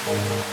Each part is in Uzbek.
To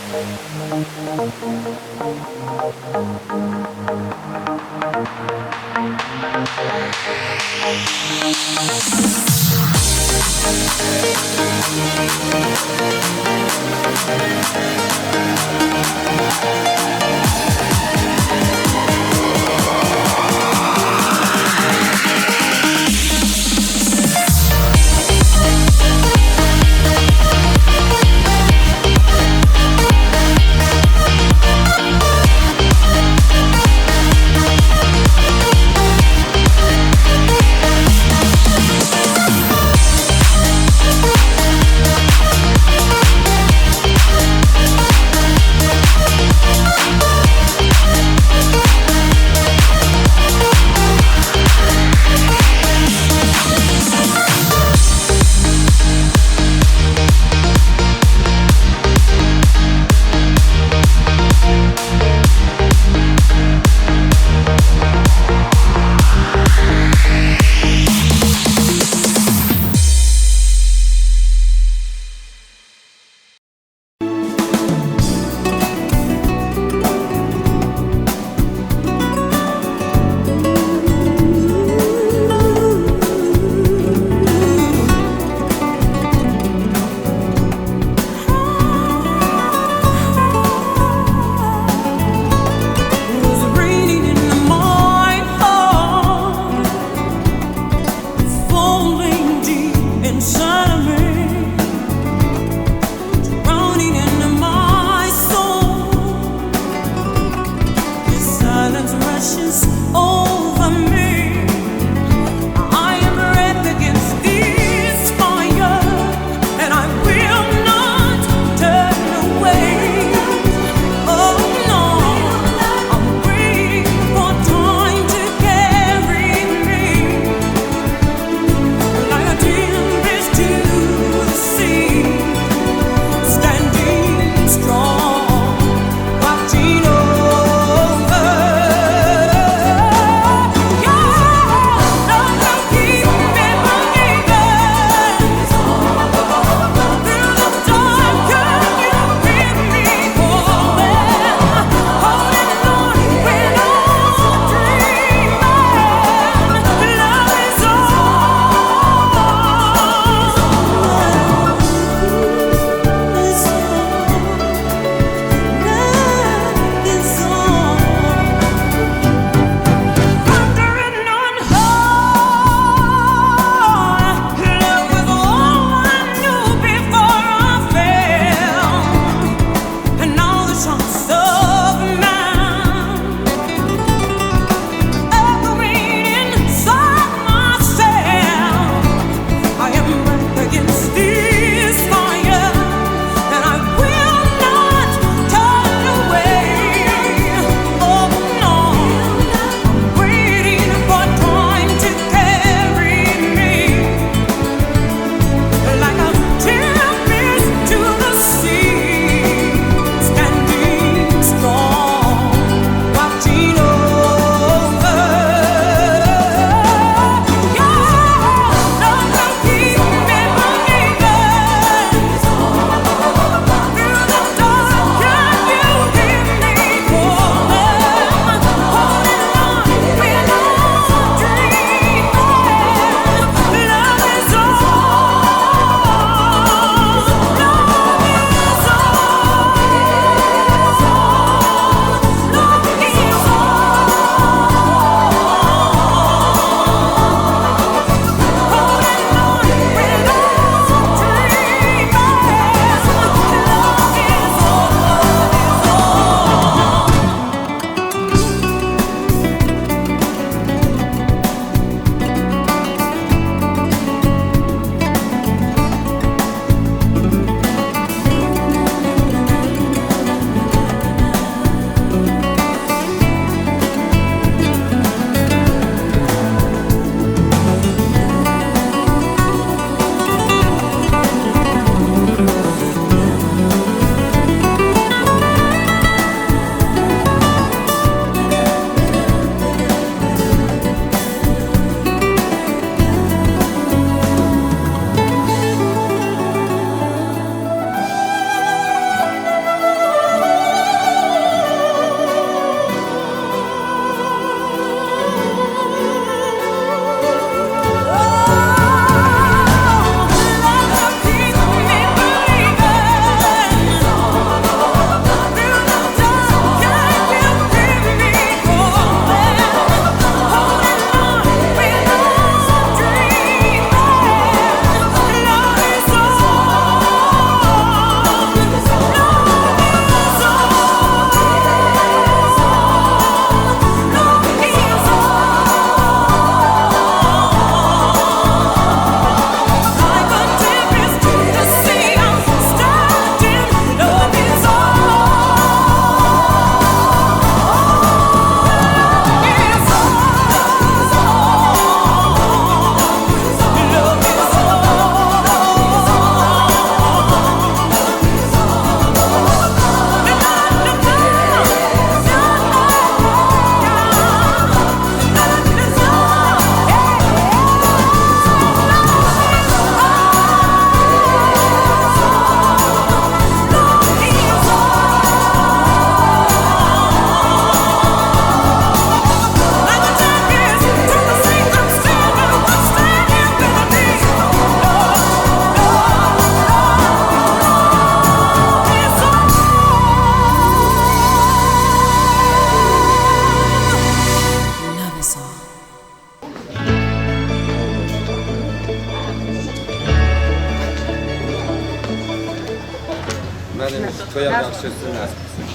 To'y ham yaxshi o'tsin, nasib qilsin.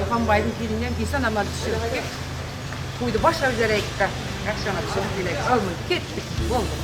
Ilhomboyning kelinini ham eson omon tushirib kelib, to'yni boshlab yuboraylik-da. Yaxshi tushirib kelaylik. Olmay ketdik. Bo'ldi.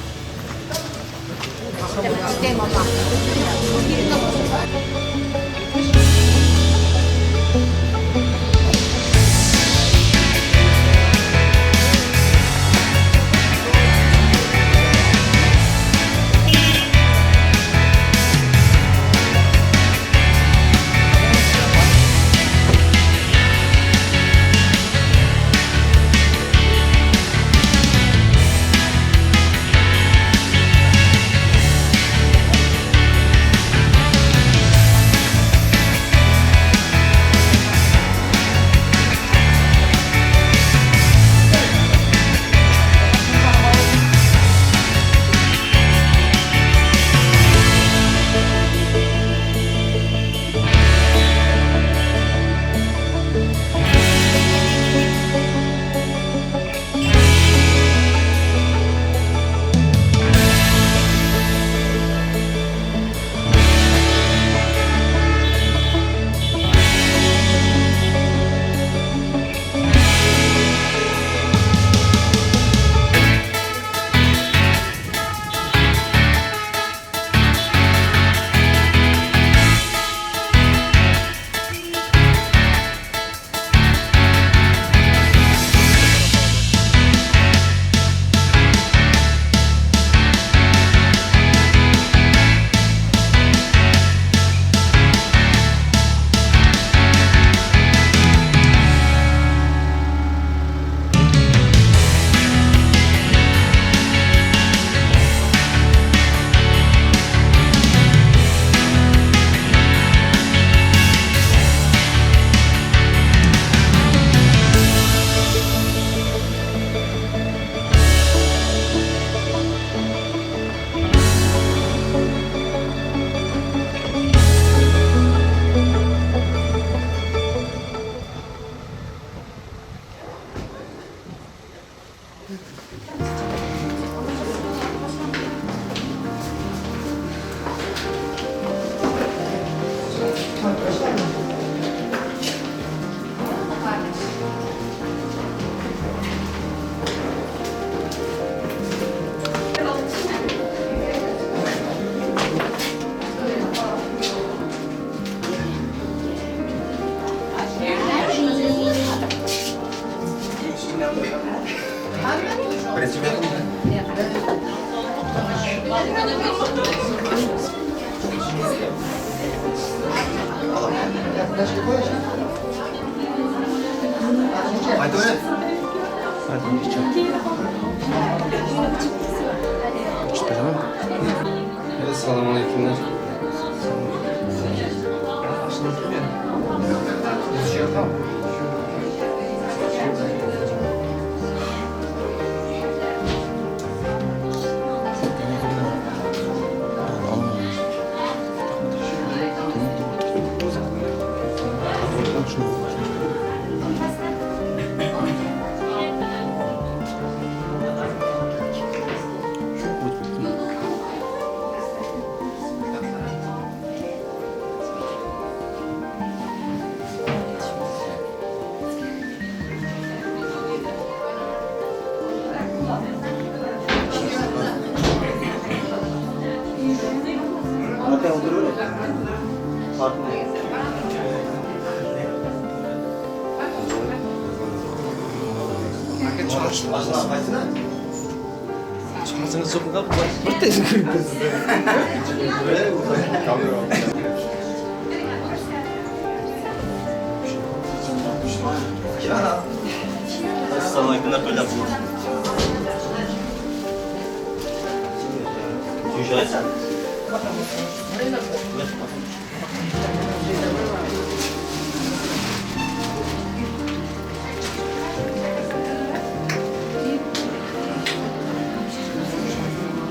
Assalomu alaykum. Assalomu alaykum.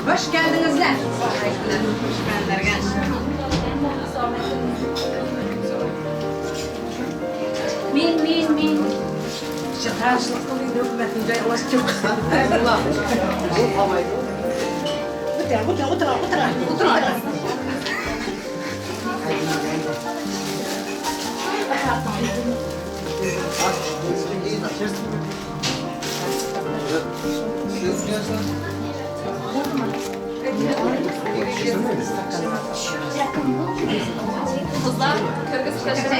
Hoş geldinizler. Hoş geldinler. Min, min, min. Otur, otur, otur, otur, otur. Qizlar kirgizib tashladi.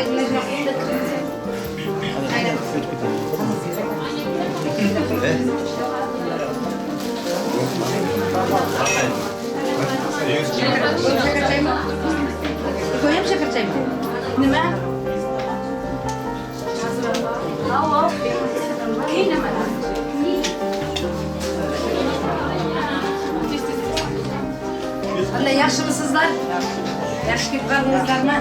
Koyayım şeker çayı mı? Nima? Qanday yaxshimisizlar? Yaxshi kelib qoldingizlarmi?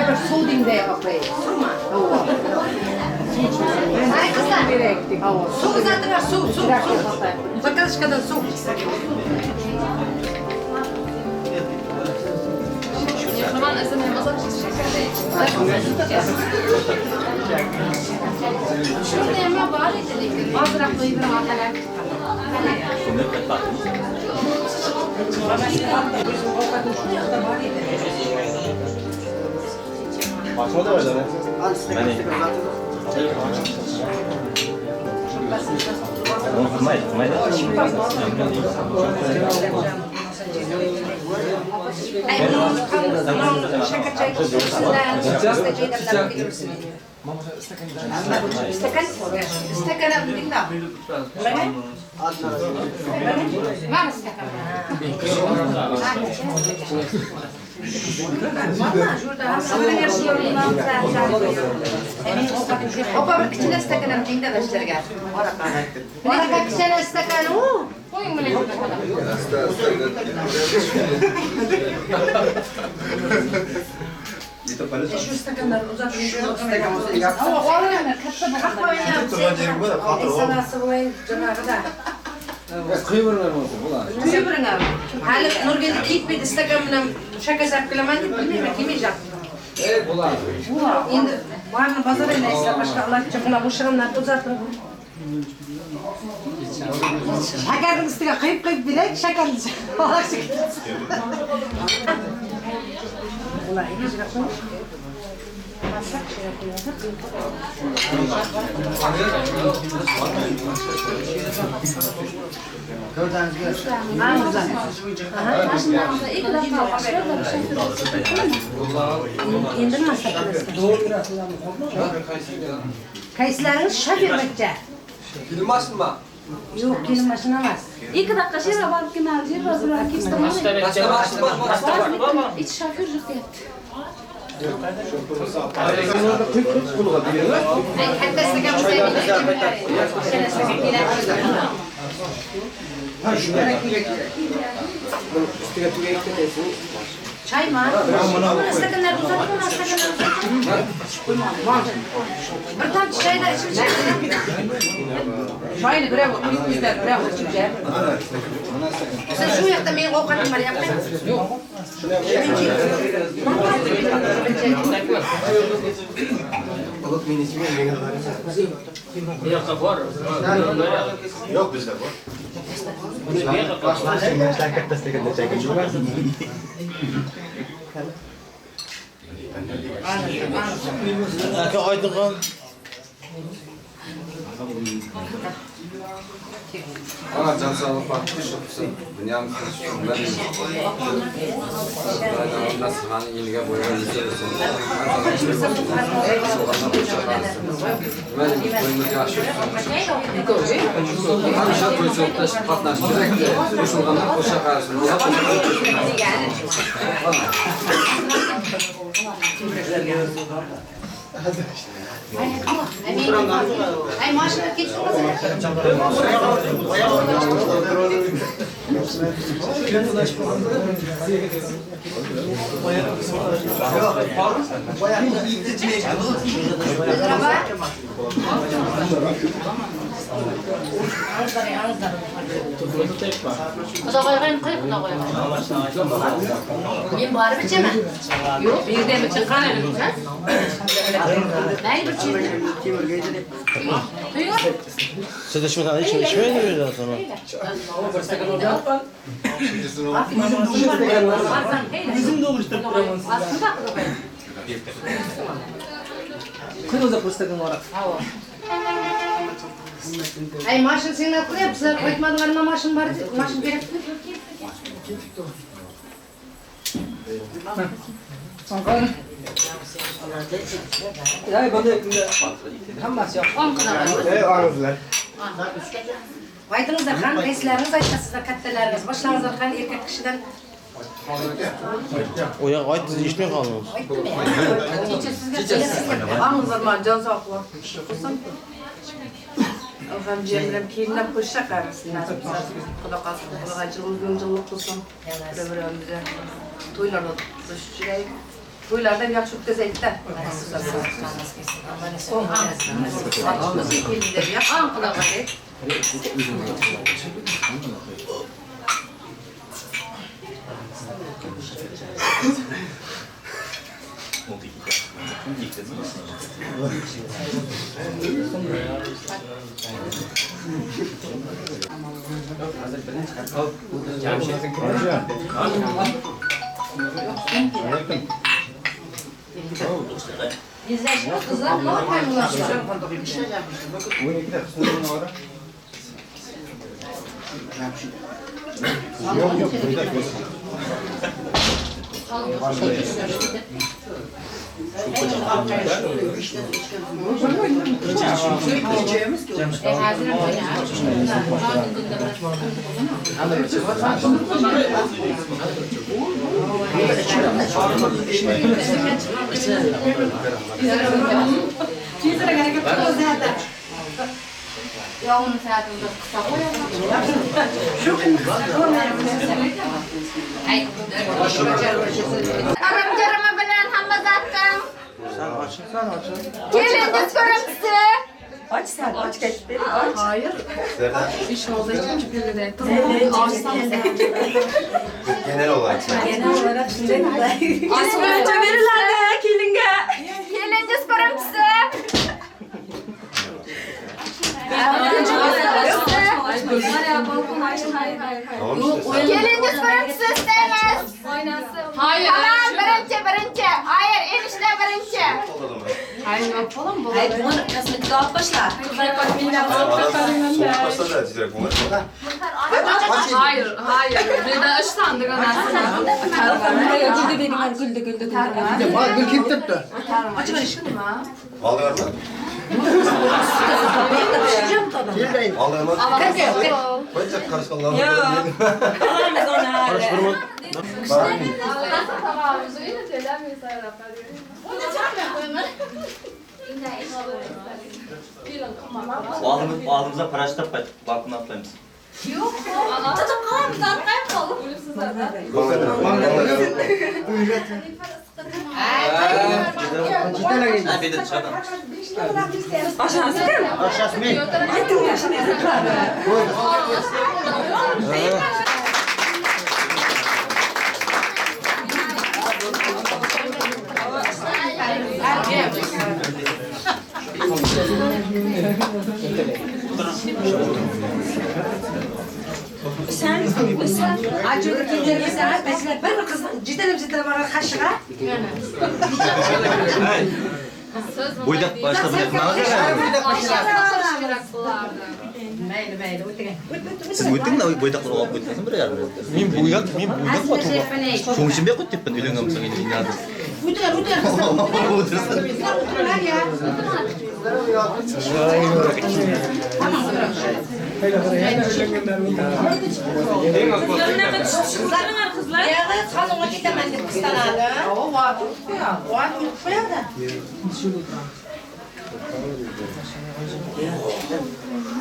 Bir suv dingday qo'ying. Suvmi? Ay qizlar, suv uzatinglar, suv, suv, suv. Bakalashkadan suv. Mehmon ismini uzoq Shunda bor edi lekin ozroq qo'yib. Opa bir kichkina stakan ham tengda bashlarga. Oraqa kichkina stakan u. Qo'ying buni. Shu stakanlarni uzatib katta bo'ladi. Quyib. Hali Nurgeldi ketmaydi stakan bilan shakar olib kelaman deb bilmayman, kelmayapti. Bo'ladi. Endi barni bozorda eslab boshqa ularcha buni bo'shag'imlarni uzatib. Shakarning ustiga quyib beray, shakarni olakchi. Ular ikkiga qo'ying. Qaysilaringiz shofyor-bachcha? Kelin mashinami? Yo'q, kelin mashina emas. 2 daqiqa shira borib keladi, shira borib ketdi. Ich shofyor yo'q deyapti. Çay mı? Stakanlar uzatma, stakanlar uzatma. Bir tane çay da içip çay. Çayını birov bizlar birov ichib. Sen shu yoqda mening ovqatim bor, yapma. Yo'q. Yo'q bizda bor. Aka Oydinxon. Ana can sağlık baktı şupsun. Dünyamız nasıl ilge boyunca Ay maşallah geç olmasın. Men borib ichaman. Yo'q, bu yerda ham chiqqan. Mayli bir chekni. Siz içmeden içmeyin mi biraz sonra? Bizim de oluşturtturamaz. Ay mashin signal qilyapsizlar, aytmadinglar nima mashin bor, mashin kerak. Aytingizlar, qani qaysilaringiz aytasizlar, kattalaringiz, boshlangizlar qani erkak kishidan. O yoq aytdingiz, eshitmay qoldingiz. Аңыздар маған жан сауқылы. Alhamdulillah, kelinlab qo'shsa qarasin. Xudo xohlasa, Xudoga jilg'un jilliq qilsin. Bir-birimizni to'ylarda o'tkazishlik. To'ylarda yaxshi o'tkazaylik-da. Qizlar nima qilmaymiz? Aram-jarama bilan hamma zatdan. Kelingiz ko'ribsiz. Och sen, och ketdi, och. Hayır. İş olduğu için birine Genel olarak. Genel olarak shunday. Birinchi beriladi kelinga. Kelingiz ko'ribsiz. Kelingiz ko'ribsiz istaymiz. Hayır. Tamam, birinchi, birinchi. Hayır, enishte birinchi. Hayır, yapalım bu. Hayır, bunu kosmetika olib boshla. Soğuk başladı direkt bunlar. Hayır, hayır. Bir de üç sandık anasını. Guldi guldi guldi. Gul kelib turibdi. Alıyorlar. Alıyorlar. Koyacak karışkanlar. Karıştırma. Ağzımıza paraşüt atlayıp balkondan atlayımız. Yo'q. Tutup qolamiz, arqayib qolib. Ha, bir de dışarıdan. Aşağısı men. Acılı kelganlar, mesela bir qiz jitalib bana qashig'a. Bo'ydoq başla Mayli, mayli, o'tiring. Siz o'ting da bo'ydoqlar olib qo'ydingiz bir yarim. Men bo'ydoq, men bo'ydoq Sho'ng'ishimga qo'yib debman, uylangan bo'lsang endi inadi. O'tiring, o'tiring qizlar, o'tiring. Qizlar o'tiringlar ya. Qizlar, yog'i salonga ketaman deb qistanadi. Ova, turib qo'yadi. Ova, turib qo'yadi.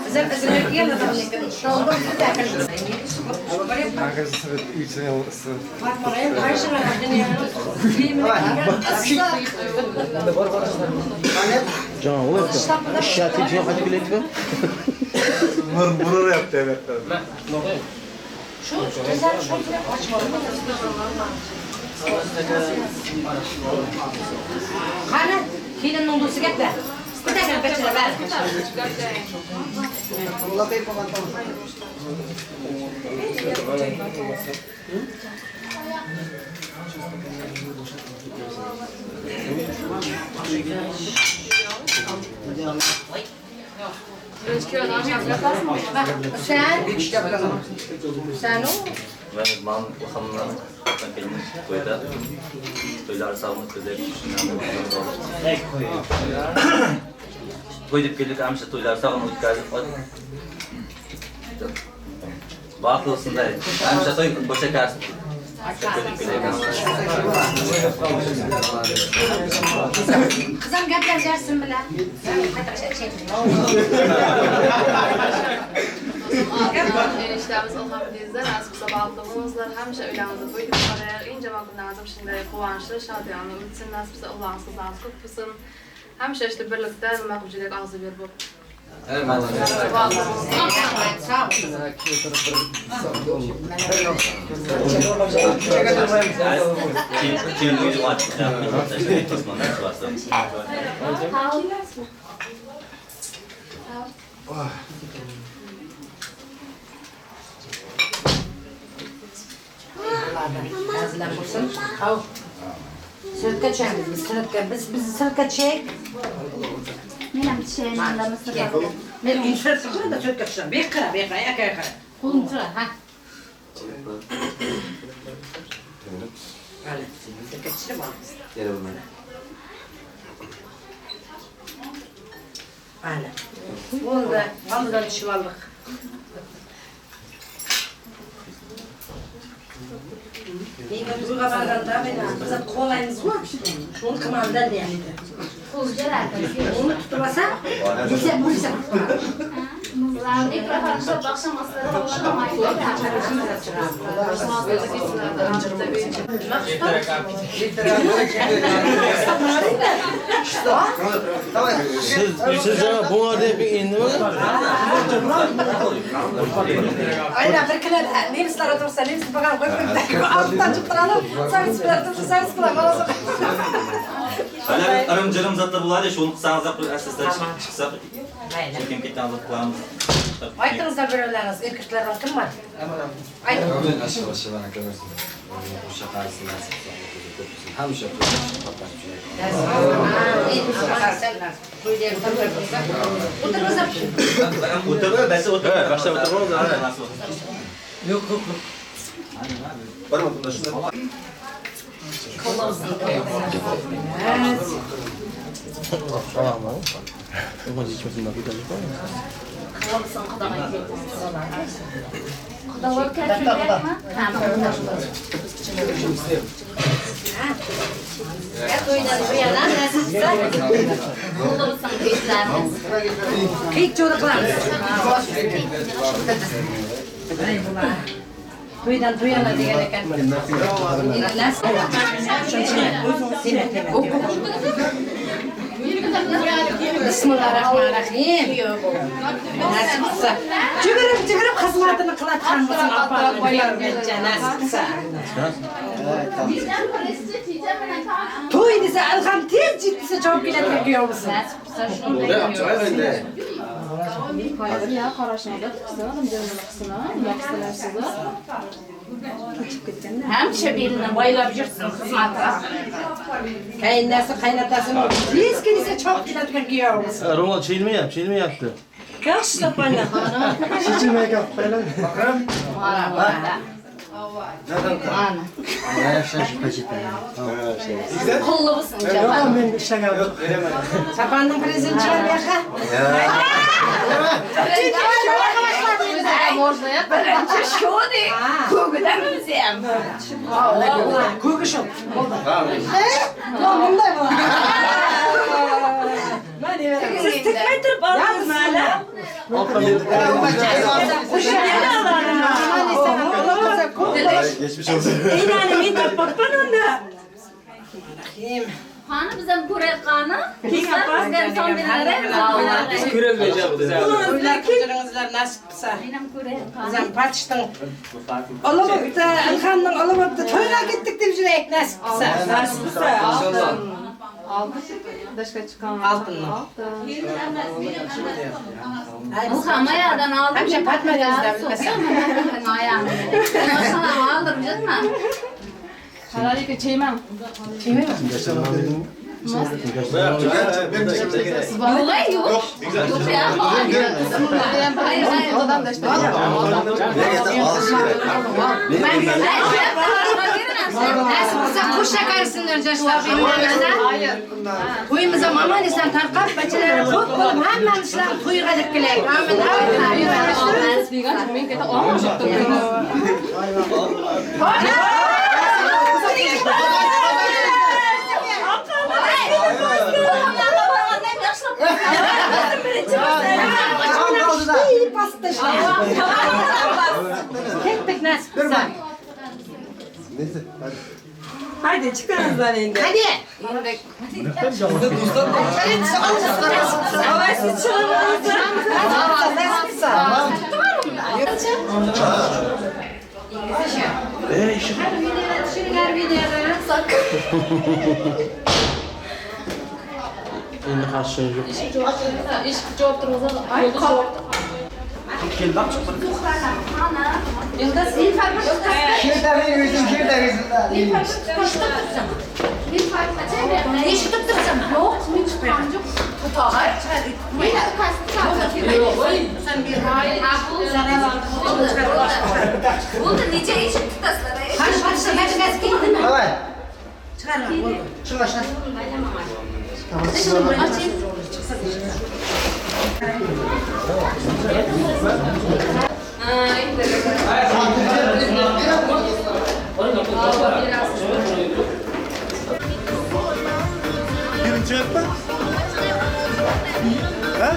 Bizlar bizlarga lekin Can oğlum. Şati cihan hadi bilet mi? Mırmırır yaptı evet. Şu güzel şu açma. Qani kelinning do'sti gaplar. Bitta Sen? Sen o? Ben mam ilhamdan to'yda to'ylar sog'liq o'tkazib, to'y deb keldik, hamisha to'ylar sog'liq o'tkazib, baxtli bo'lsin deb. Hamisha to'y bo'sha karsin. Qizim gaplasharsin bilan. Eniştemiz Ilham nasip qilsa baxtli bo'linglar, hamisha uylaringizni to'y deb qolaylik. Eng yomon kunlarimiz shunday quvonchli, shodiyona o'tsin, nasib qilsa Allohning qizlaringiz ko'p bo'lsin. Hamisha işte birlikda nima qilib juda og'zi berib bo'lib. Azizlar bo'lsin. Suratga tushamiz biz, suratga. Biz suratga tushaylik. Men ham tushayin, anda Mustafa. Men suratga tushaman, suratga tushaman. Bu yoqqa qara, bu yoqqa, yoqqa qara. Qo'lini tura, ha. Hali, suratga tushirib olamiz. Hali. Bo'ldi, oldidan tushib oldik. Menga to'yga borganda meni biz qo'laymiz ku, shuni qilmanglar deyapti. Uni tutib olsa, desa bo'lsa. Siz jana bunlar deb endi mi? Aynen bir kere nemisler otursa nemis bakalım koyup alttan çıktıralım. Sovyetler otursa sovyetler balası. Hali ırım-jırım zatlar bo'ladi, shuni qilsangiz asosda chiqsa, kim ketgan zot qilamiz. Aytingizlar birovlaringiz, erkaklardan kim bor? Ayting. O'sha qarisi nasib qilsin. Hamisha O'tirg'izib. O'tirib, basi o'tirib, boshlab o'tirib. Yo'q, yo'q, yo'q. Borma bunda shunda. To'ydan to'yana degan ekan. Bismillahirrahmanirrahim. Nasib qilsa. Jugurib-jugurib xizmatini qiladigan bo'lsin opalarga nasib qilsa. To'y desa Ilham tez desa chopib keladigan kuyov bo'lsin. Nasib qilsa shunday. Hamisha belini boylab yursin xizmati. Qaynasi qaynotasini tez kelsa chopib keladigan kuyov bo'lsin. Ro'mol chiyilmayapti, chiyilmayapti. Yaxshilab boyla. Chiyilmayapti, boyla. Ana. Qulli bo'lsin chapan. Men ishlagan. Chapanning prezidenti chiqar bu yoqqa. Можно ya? Birinchi shu de. Ko'gidan o'zi ham. Ko'gi shu. Bunday bo'ladi. Siz tikmay turib oldingizmi hali? Geçmiş olsun. Enani men topibman unda. Qani biz ham ko'raylik qani. Bizga inson Biz ko'rolmayapmiz. Ko'ringizlar nasib qilsa. Men ham ko'raylik Biz qani. ham patishning olib o'tdi, Ilhamning olib o'tdi, to'yga ketdik deb yuraylik nasib qilsa. Nasib qilsa. Inshaalloh. Dashga chiqqan. Oltinni. Oltin. Ilham ayadan aldım. Hamisha patmadingizda bilmasam. Ayağını. Sana aldım canım. Halal cheyman. Vallahi yok. Yok ya. Hayır hayır. Odam dashda. Nasib qilsa qo'sha qarisinlar yoshlar. To'yimizda mamon eson tarqab, bachalari ko'p bo'lib, hammamiz shularni to'yga deb kelaylik. Amin. Amin. Men keta olmayman. Ketdik nasib qilsa. Haydi chiqamiz endi. Hadi. Avval siz chiqamiz. Tushiringlar videolarni. Endi qarshi yo'q. Eshik javob turg'izadi. Yıldız Eshitib turibsan. Yo'q, men chiqmayman. Tog'a chiqar. Bo'ldi, necha eshik tutasizlar? Qani qarshi mashinasi keldimi? Давай. Chiqarma, bo'ldi. Chiq mashina. Birinchi etpa? Ha?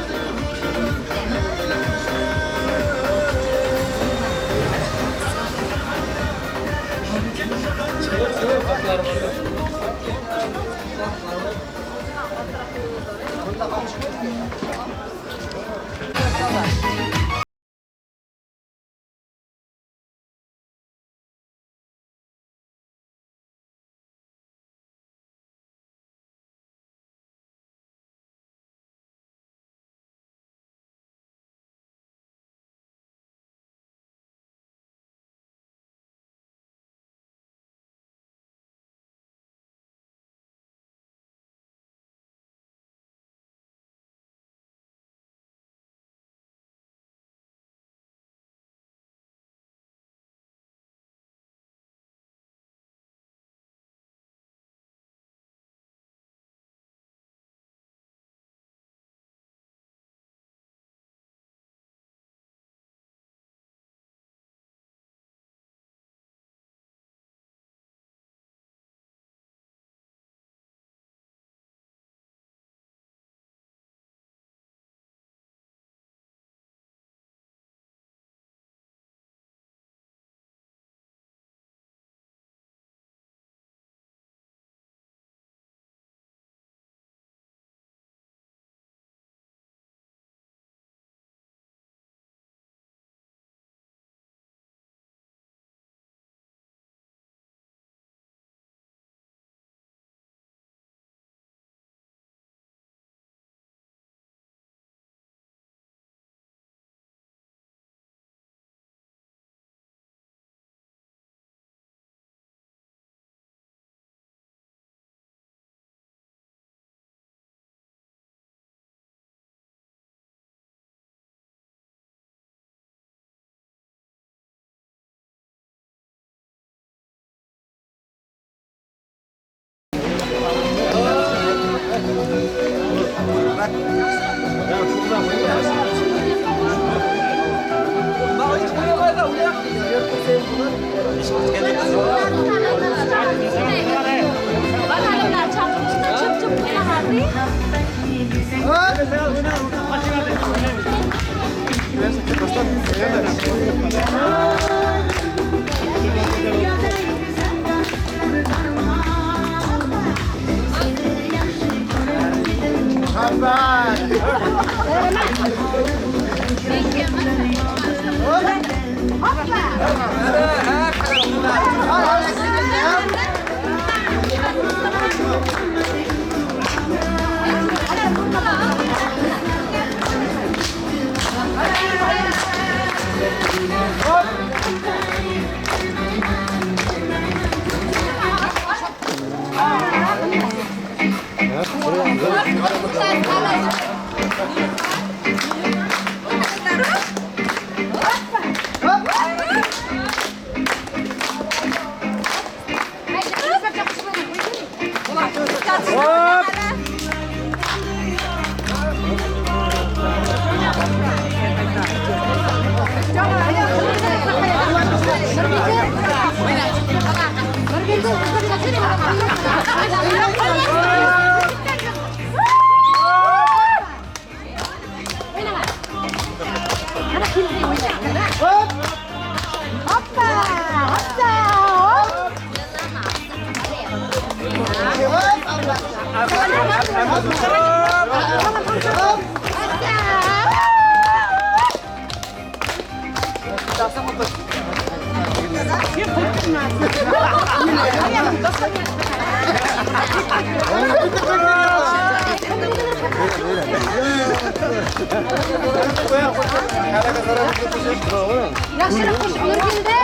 Yaxshiroq qo'shiq Nurgeldi.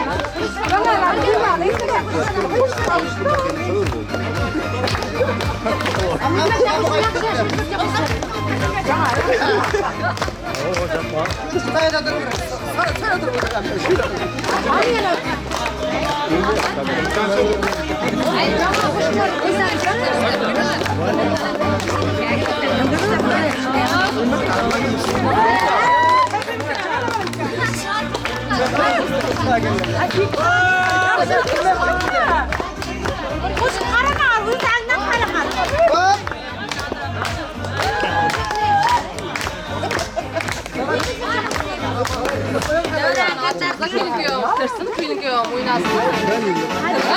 Qo'shiq qarama, o'zingdan qarama. Kirsin, kuyini o'ynasin.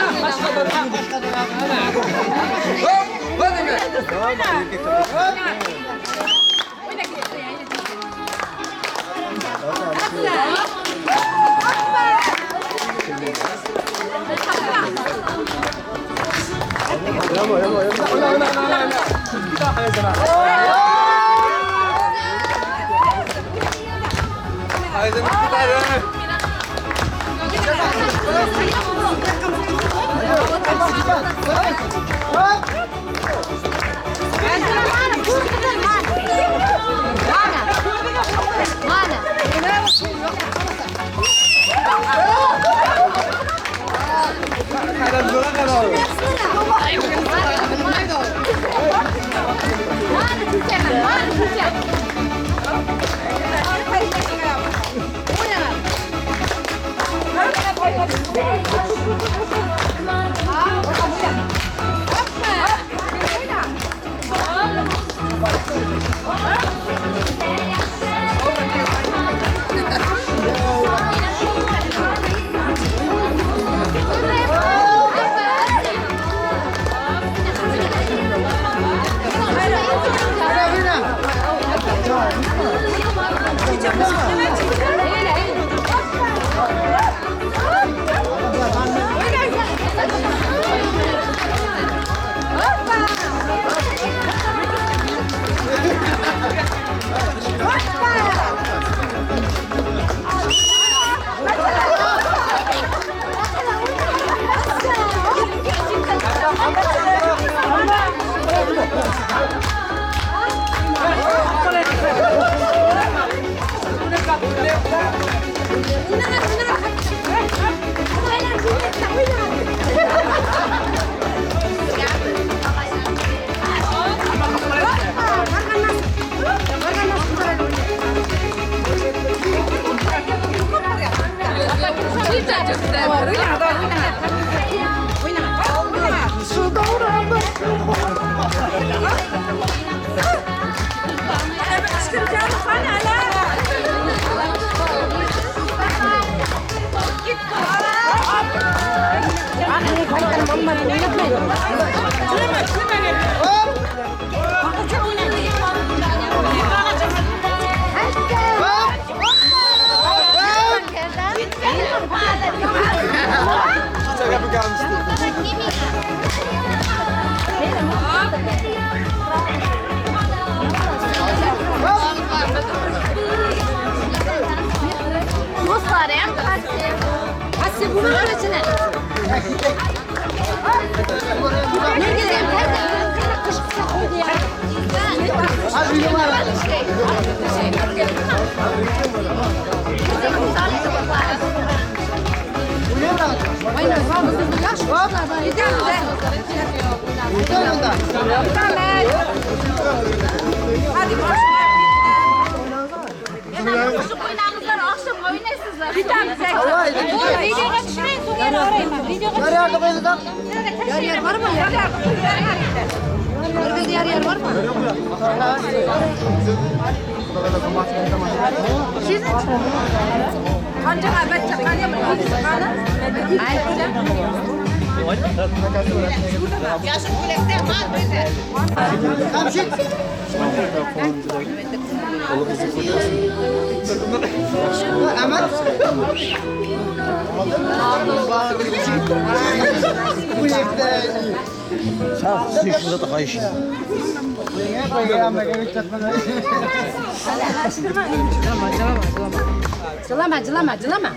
Jılama, jılama, jılama.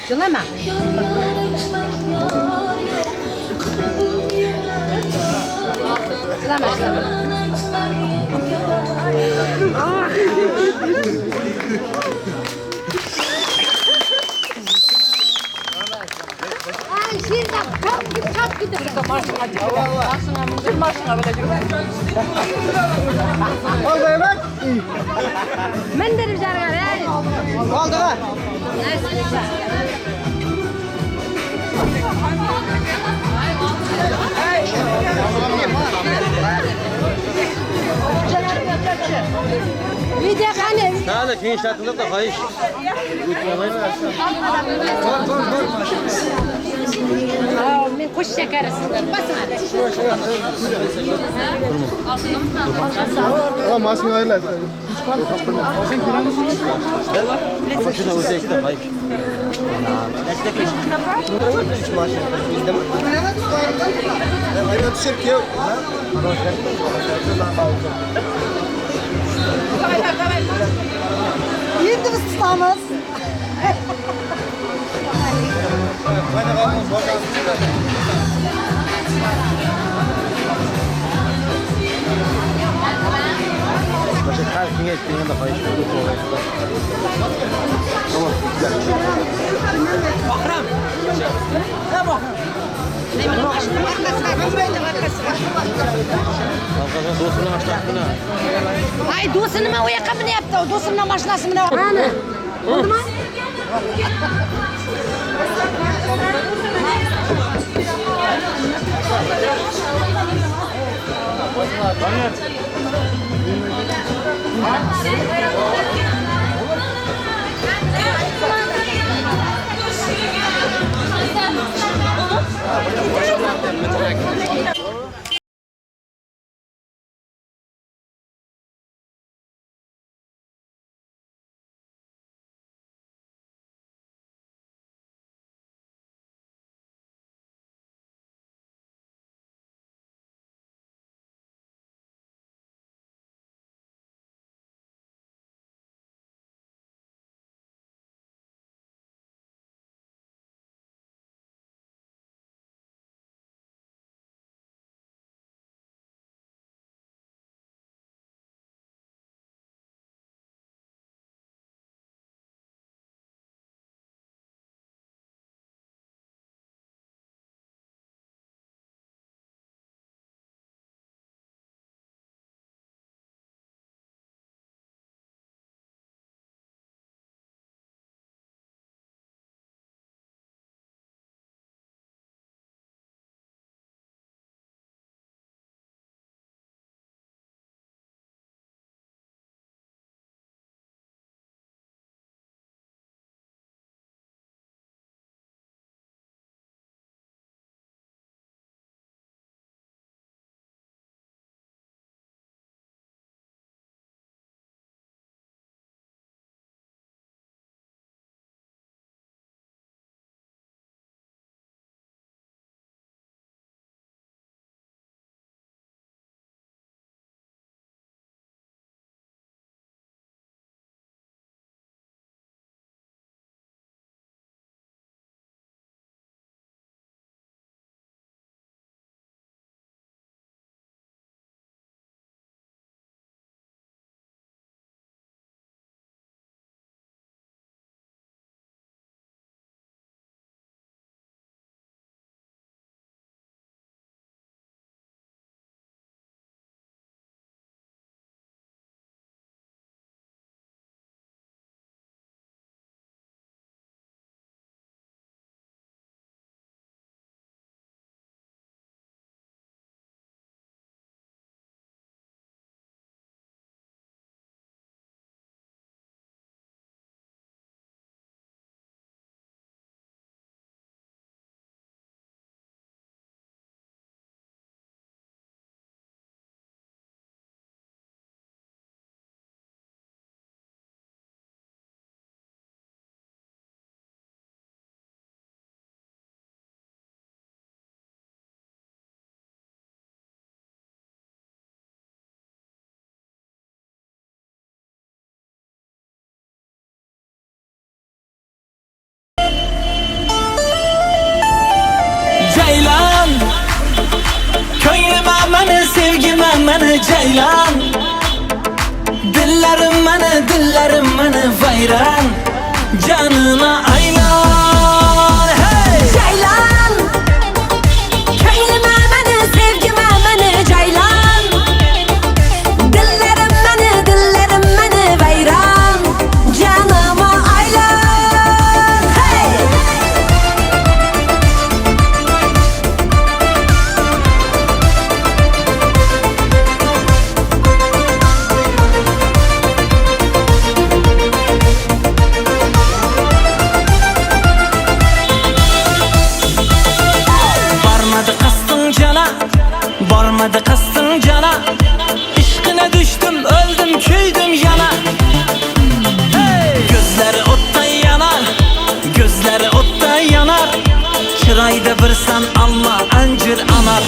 Jılama. Jılama, jılama. Ay, şirden kalk git, kalk git. Mindirib jarg'ar, ey. Oldiga. Video qani? Hali keyin ishlatinglar-da, xohish. Men qo'sh shakarisizlar. Basinglar. Mashina aylanadi. Mashina o'zakda, xohish. Endi biz tutamiz. Bahram. Ay, do'sti nima u yoqqa minyapti? Do'stimning mashinasi minyapti. Ana. Bo'ldimi? mani jaylan, dillarim mani, dillarim mani vayron, canıma aylan. Hey! Ceylan, köylüme meni, sevgime meni Ceylan. Dillerim meni, dillerim meni vayron, canıma aylan. Hey! Barmadı kastın cana, barmadı kastın cana. İşkine düştüm, öldüm, küydüm yana. Hey! Gözleri otta yanar, gözleri otta yanar. Çırayda bir san alma, ancır anar.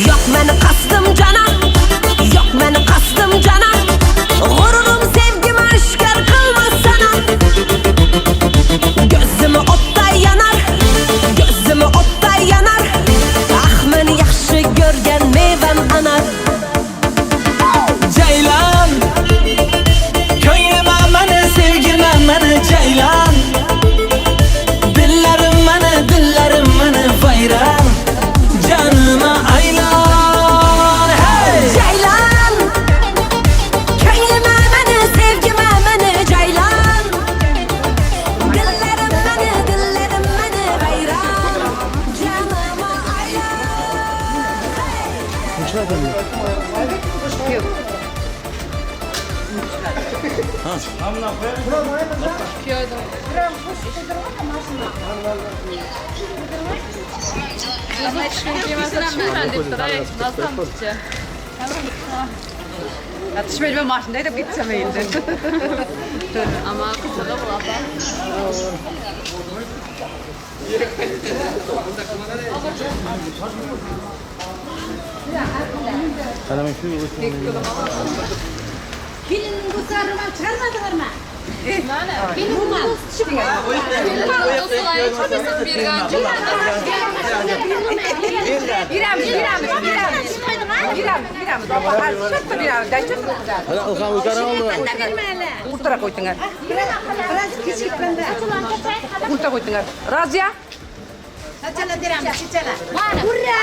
Yok meni kastım cana, yok meni kastım cana. Gururum sevgim aşkar kılmaz sana. Gözümü otta yanar, gözümü otta yanar. Ah meni yaxshi görgen mevem anar. Ceylan, köylüme meni, sevgime meni Ceylan. Dillerim meni, dillerim meni vayron, canıma aylan. Hey! Ceylan, köylüme meni, sevgime meni Ceylan. Dillerim meni, dillerim meni vayron, canıma aylan. Tushmayman mashinada haydab ketsam endi. Ama qizig'i bu opa. Kelinning do'stlari ro'mol chiqarmadinglarmi? Mana, kelinning do'sti chiqgan. Do'stlar chiqib bergan. Beramiz, beramiz, beramiz. Beramiz, beramiz. Opa, hozir shartta beramiz. Hadi Ilham yukarı oldu. O'rtara qo'ydinglar. Biroz kechikibmanda. O'rta qo'ydinglar. Roziya? Chachalar beramiz, chachalar. Ura!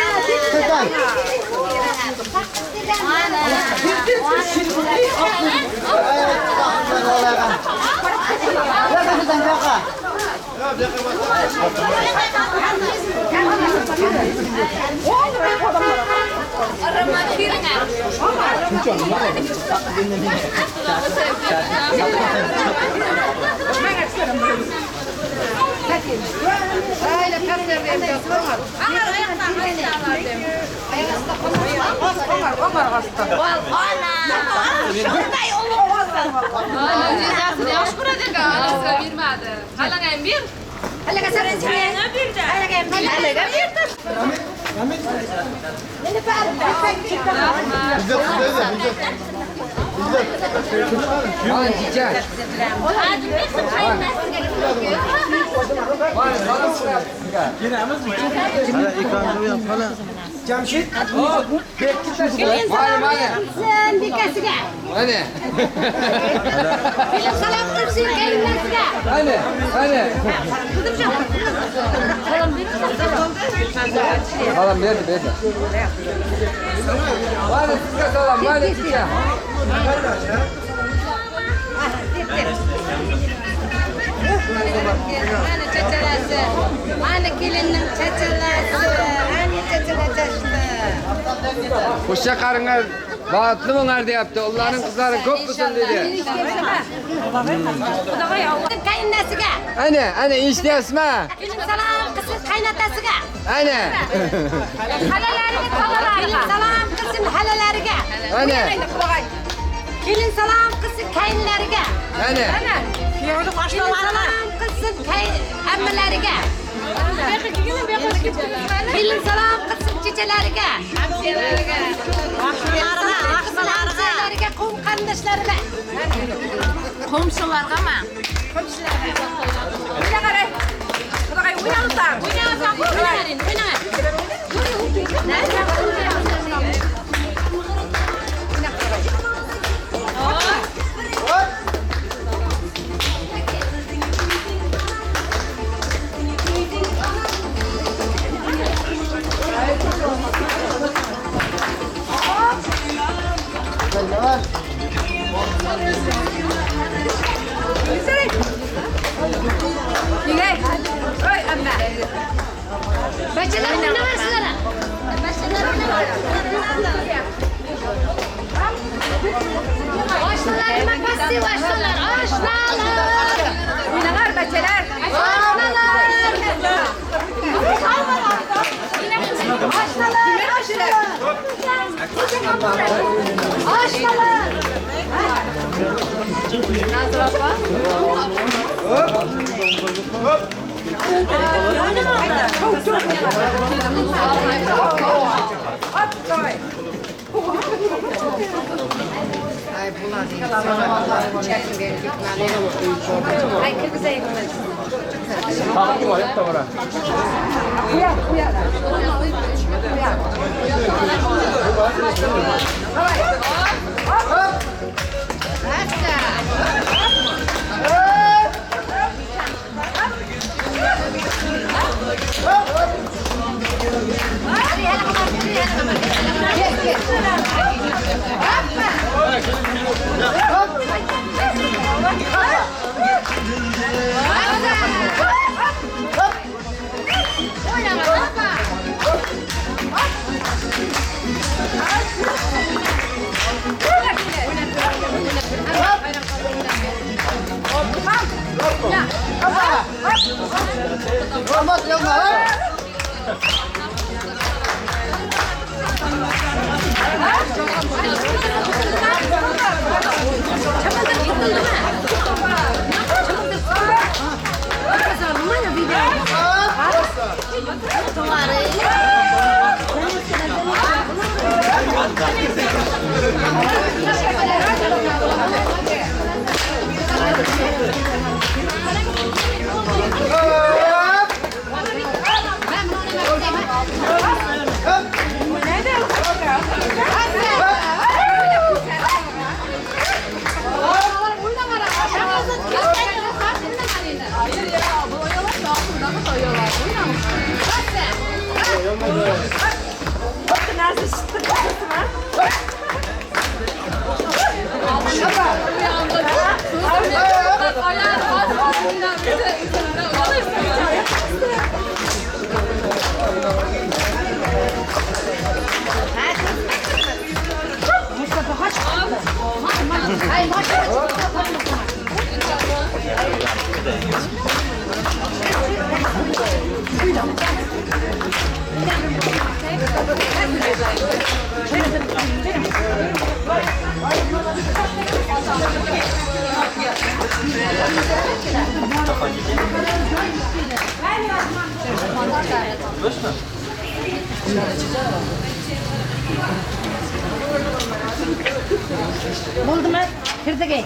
Yaxshi ko'radi ekan, bermadi. Halaga ham ber. Halaga berdi. Halaga berdi. Jamshid. Sen bekasiga. Mana. Kelin salom qilsin kelinlariga. Mana, mana. Salom berdi, berdi. Mana sizga salom, mana sizga. Mana chachalasi. Mana kelinning chachalasi. Ana chachalar chashdi. Qo'sha qaringlar, baxtli bo'nglar deyapti. Ularning qizlari ko'p bo'lsin dedi. Qaynonasiga. Ana, ana eshityapsizmi? Kelin salom qilsin qaynotasiga. Ana. Halalariga, halalariga. Salom qilsin halalariga. Ana. Kelin salom qilsin qaynlariga. Ana. Kelin salom qilsin ammalariga. Kelin salom qilsin chechalariga. Hamsiyalariga, qavm qarindoshlariga. Qo'mshilargami? Qo'mshilarga. O'yna qarang. Xudoga o'ynamizlar. O'ynamizlar, o'ynang, o'ynang. Bachalar o'ynamasizlar. Bachalar o'ynamasizlar. Oshnalar nima passiv oshnalar? Oshnalar. O'ynalar bachalar. Oshnalar. Oshnalar, oshnalar. Oshnalar. Nazira opa. Ay bular Ay kirgizay Bo'ldimi? Kirdik.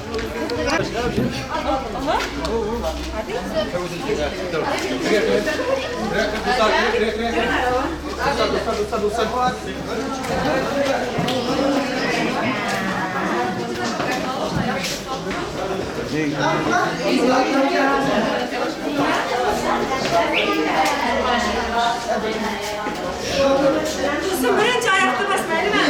Birinchi oyoqda bosmaydimi?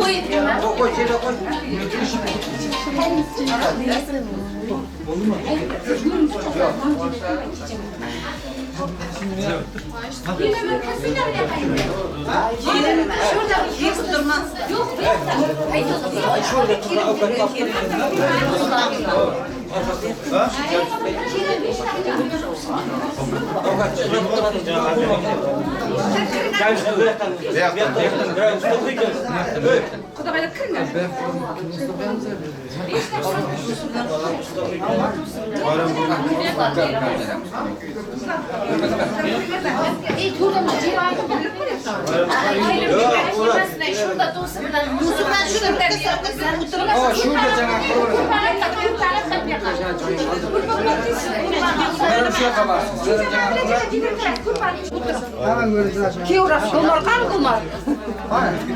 Qo'y, qo'y, qo'y. Şurada do'sti bilan Yusufdan shuni Oh, şurada canım. Gulnar qani Gulnar?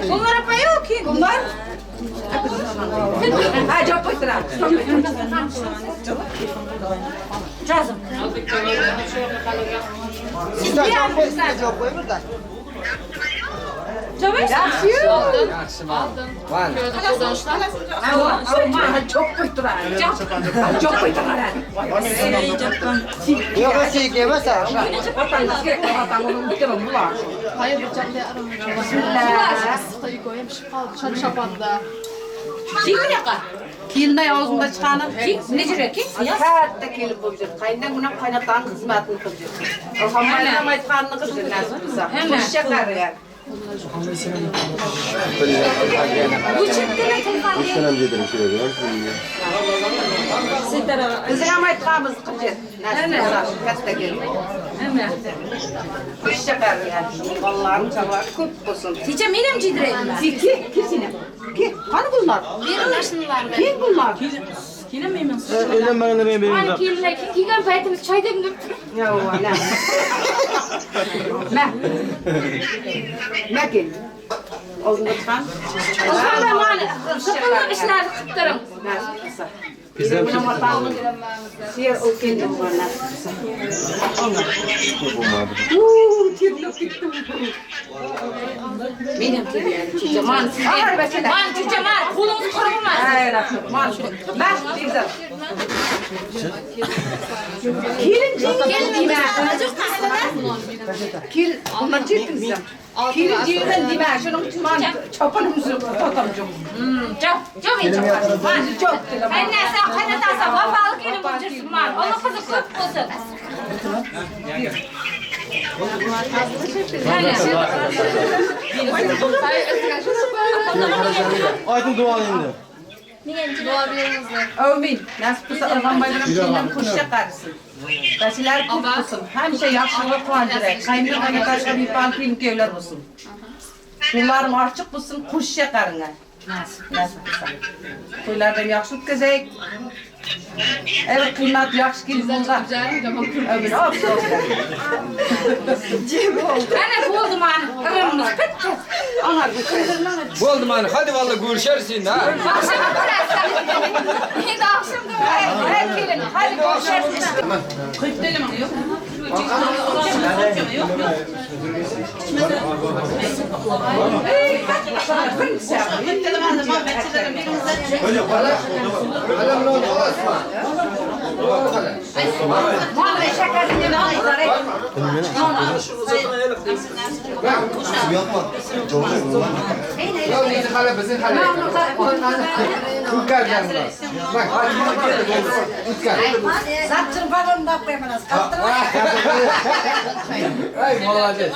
Gulnar opa yo'q, keyin Gulnar. Ha, javob qo'ydilar. Jazm. Javob qo'y burada. Yaxshi. Oltin. Javob qo'ydilar. Javob qo'ydilar. Yo'q, seyik emas, ha. Hayır, bıçakla aramıyorum. Şapanda. Kelinday og'zimda chiqani. Necha ki? Katta kelin bo'lib yur. Qaynonam bilan qaynotaning xizmatini qilib yur. Ilhombayam aytganini qilib yur nasib qilsa. Qo'shcha qaragan. Bizning ham aytganimizni qilib yur. Nasib qilsa katta kelin. Qo'shcha qaragan. Bolalarim chalari ko'p bo'lsin. Kecha men ham jiydirayman. Ki, ki seni. Ki, qani Gulnar? Keyin Gulnar. Uylanmaganda men Mana berim. kelinlar kelgan paytimiz choy demlab turib. Yo'q, na. Ma. Ma kel. Og'zingga chiqan. O'zimda mana shipilliq ishlarni qilib turing. Nasib qilsa. Ser o'lgan nasib qilsa. Terlab ketdim. Men ham kelgan. Chichaman. Man chichaman, qo'lingiz qurilmasin. Ay, rahmat. Man. Ma, Begzod. Kelin jengil dema. Kelin, bundan chetdingizmi? Kelin jengil dema. Shuning uchun men choponim yo'q, totam yo'q. Jo'q, jo'q hech. Man jo'q dedim. Qaynasa, qaynotasi vafoli kelin bo'lib yursin man. Alloh qizi ko'p qilsin. Ayting duoni endi. Dua beringizlar. Amin. Nasib qilsa Ilhomboy bilan kelinim qo'shcha qarisin. Bashilar ko'p bo'lsin. Hamisha yaxshilik quvontiray. Qaynona qaynotasi bepan kelin kuyovlar bo'lsin. Yo'llarim ochiq bo'lsin, qo'shcha qaringlar. Nasib qilsa. To'ylardan yaxshi o'tkazaylik. Evet, qiymat yaxshi kelin bo'lsa. Amin. Ana bo'ldi mani irimimiz bitta. Bo'ldi mani, hadi vallahi görüşersin ha. Akşam ko'rasiz. Endi oqshomda Hey kelin, hadi ko'risharsiz. Zaptın balonunu da koymanız. Ay молодец.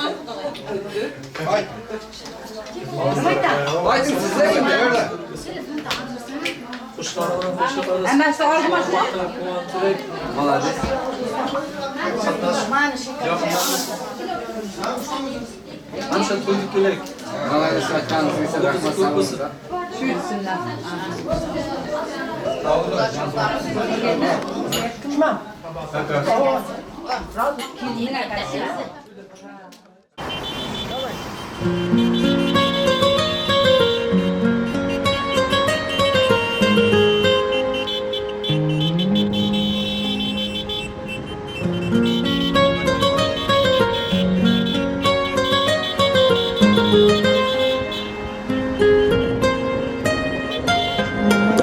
Aydın sizler mi? Öyle. Hammasi olma. Молодец. Молодец, aytganingizga rahmat, sog' bo'lsin.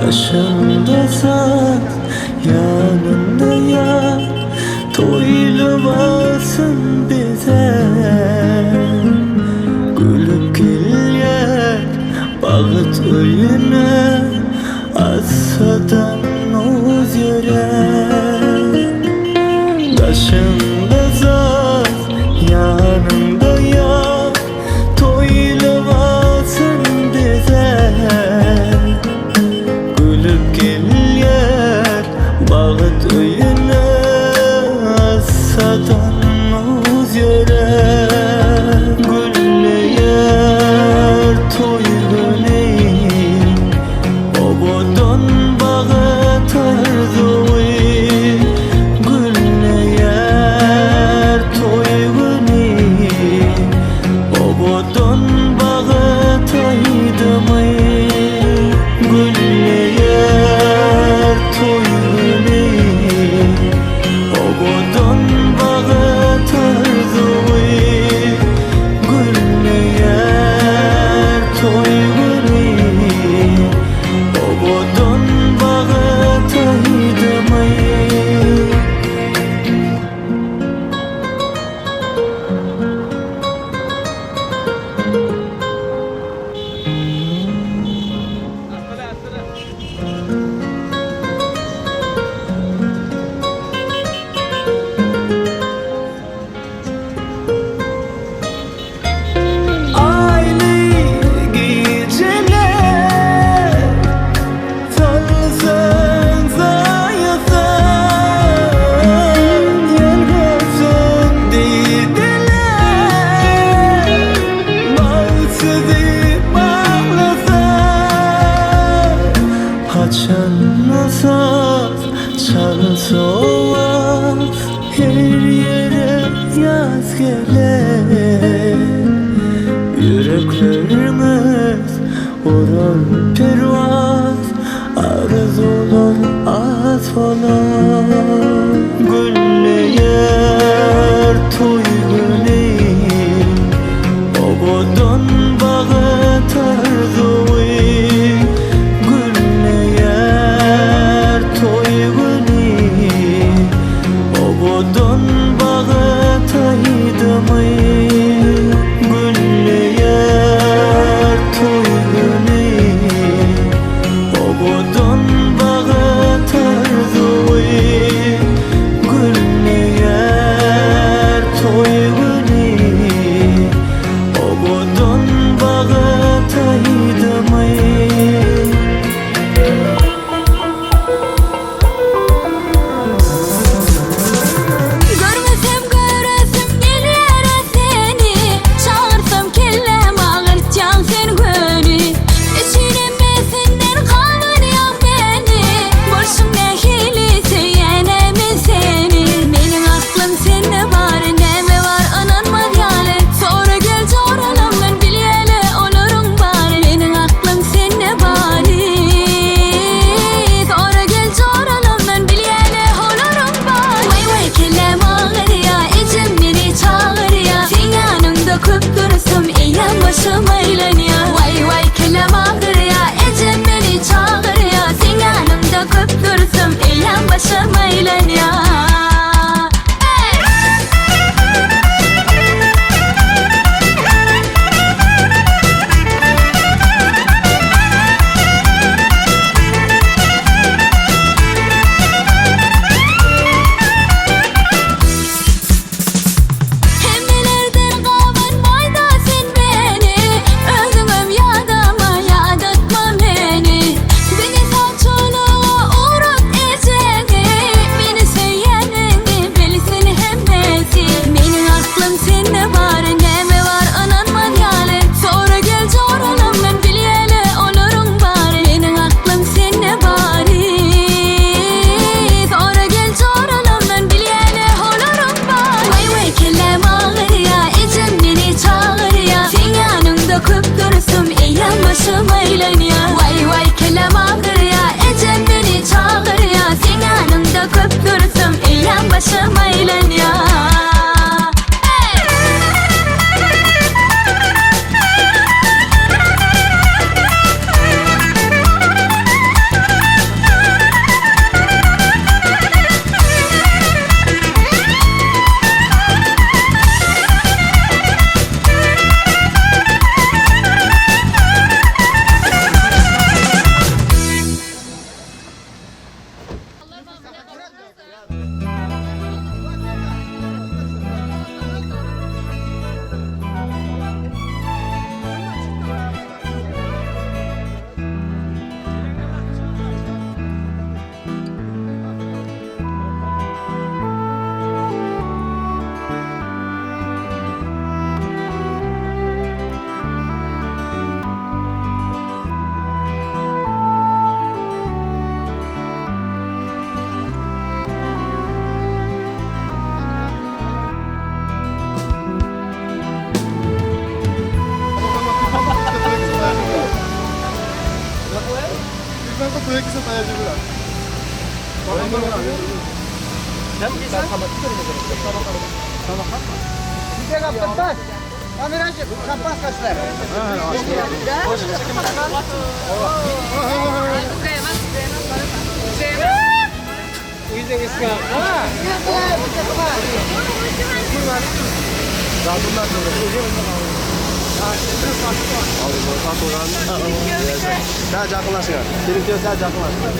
Başımda saz, yanımda yar, to'yilmasin bezar. Kulib kelgan baxt o'yini, asadan o'z yurar. Başımda saz, yanımda yar, to'yilmasin bezar. Kulib kelgan baxt o'yini, asadan o'z yurar. Gullayar to'y guling, obodon bag'ir. to'yga kelsa tayoq yeb bo'ladi. Sal yaqinlashinglar. Kelin sal yaqinlashinglar.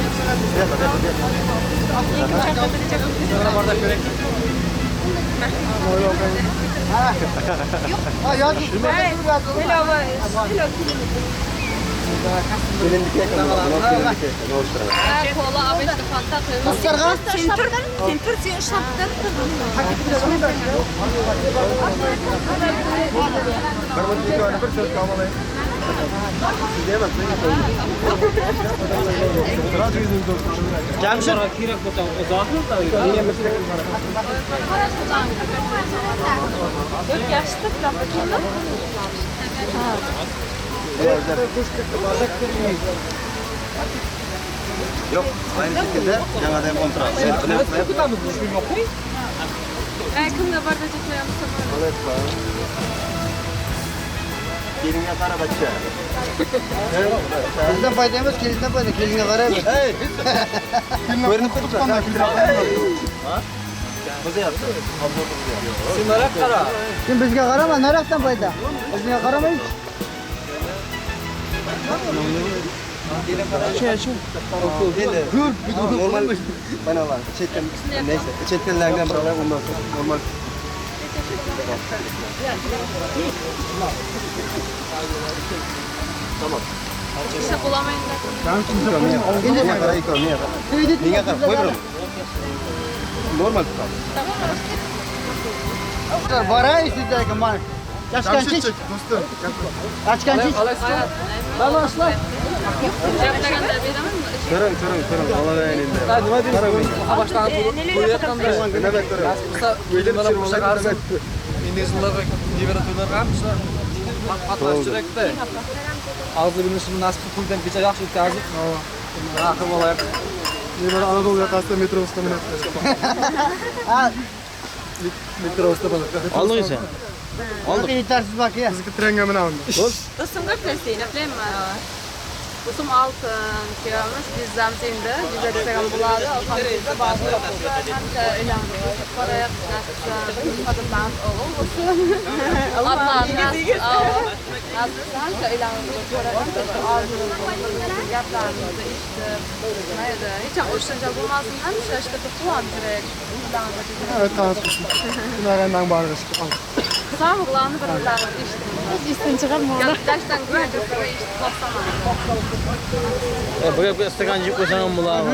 Jamshid Yo'q, ayni şekilde yanada kontrat. Kimga bardacha qo'yamiz? Kelinga qara bachcha. Bizdan foyda emas, kelindan foyda, kelinga qaraymiz. Hey, ko'rinib turibdi. Ha? Qizyapti. Sen nariyoq qara. Sen bizga qarama, nariyoqdan foyda. Bizga qaramaysiz. Normal banalar, chetdan neyse, chetdanlardan bir alayım ondan sonra normal. Tamam. Menga qara, ikrom, menga qara. Menga qara, qo'y bir. Normal tutamiz. Boray sizdagi mana. Ochganchik do'stim. Ochganchik. Baloslar. Ko'ring, ko'ring, ko'ring. Olaverin endi. Nima deysiz? Boshlanib qo'yayotganda. Nima ko'ring? Mana qo'sha qarsin. Endi yillarga nevara to'ylarga ham shular qatnashchilikda. Og'zi bilishni nasib to'ydan kecha yaxshi o'tkazib. Rahmat bo'laylik. Nevara Anadolu yoqasida metrobusda minadi. Ha. Metrobusda bo'ladi. Olding sen. Oldik. Yetarsiz bak ya. Bizga trenga minamiz. Do'stim ko'p narsa Do'stim oltin, kuyovimiz bizzamiz endi. Juda desak bo'ladi. Alhamdulillah hamma uylanib borayotgan qadrlarimiz o'g'il bo'lsin. Alloh nasib hamma uylanib borayotgan gaplarimizni eshitib, mayli, hech ham urush janjal bo'lmasin, hamisha shu quvontirib. Evet, tanışmışım. Bunlardan barg'ich. Sog'liqlarni bir-birlarini eshitib. Esdan chiqarma. Gaplashdan ko'ra eshitib qolsam. Bir stakan yeb qo'ysam ham bo'ladi.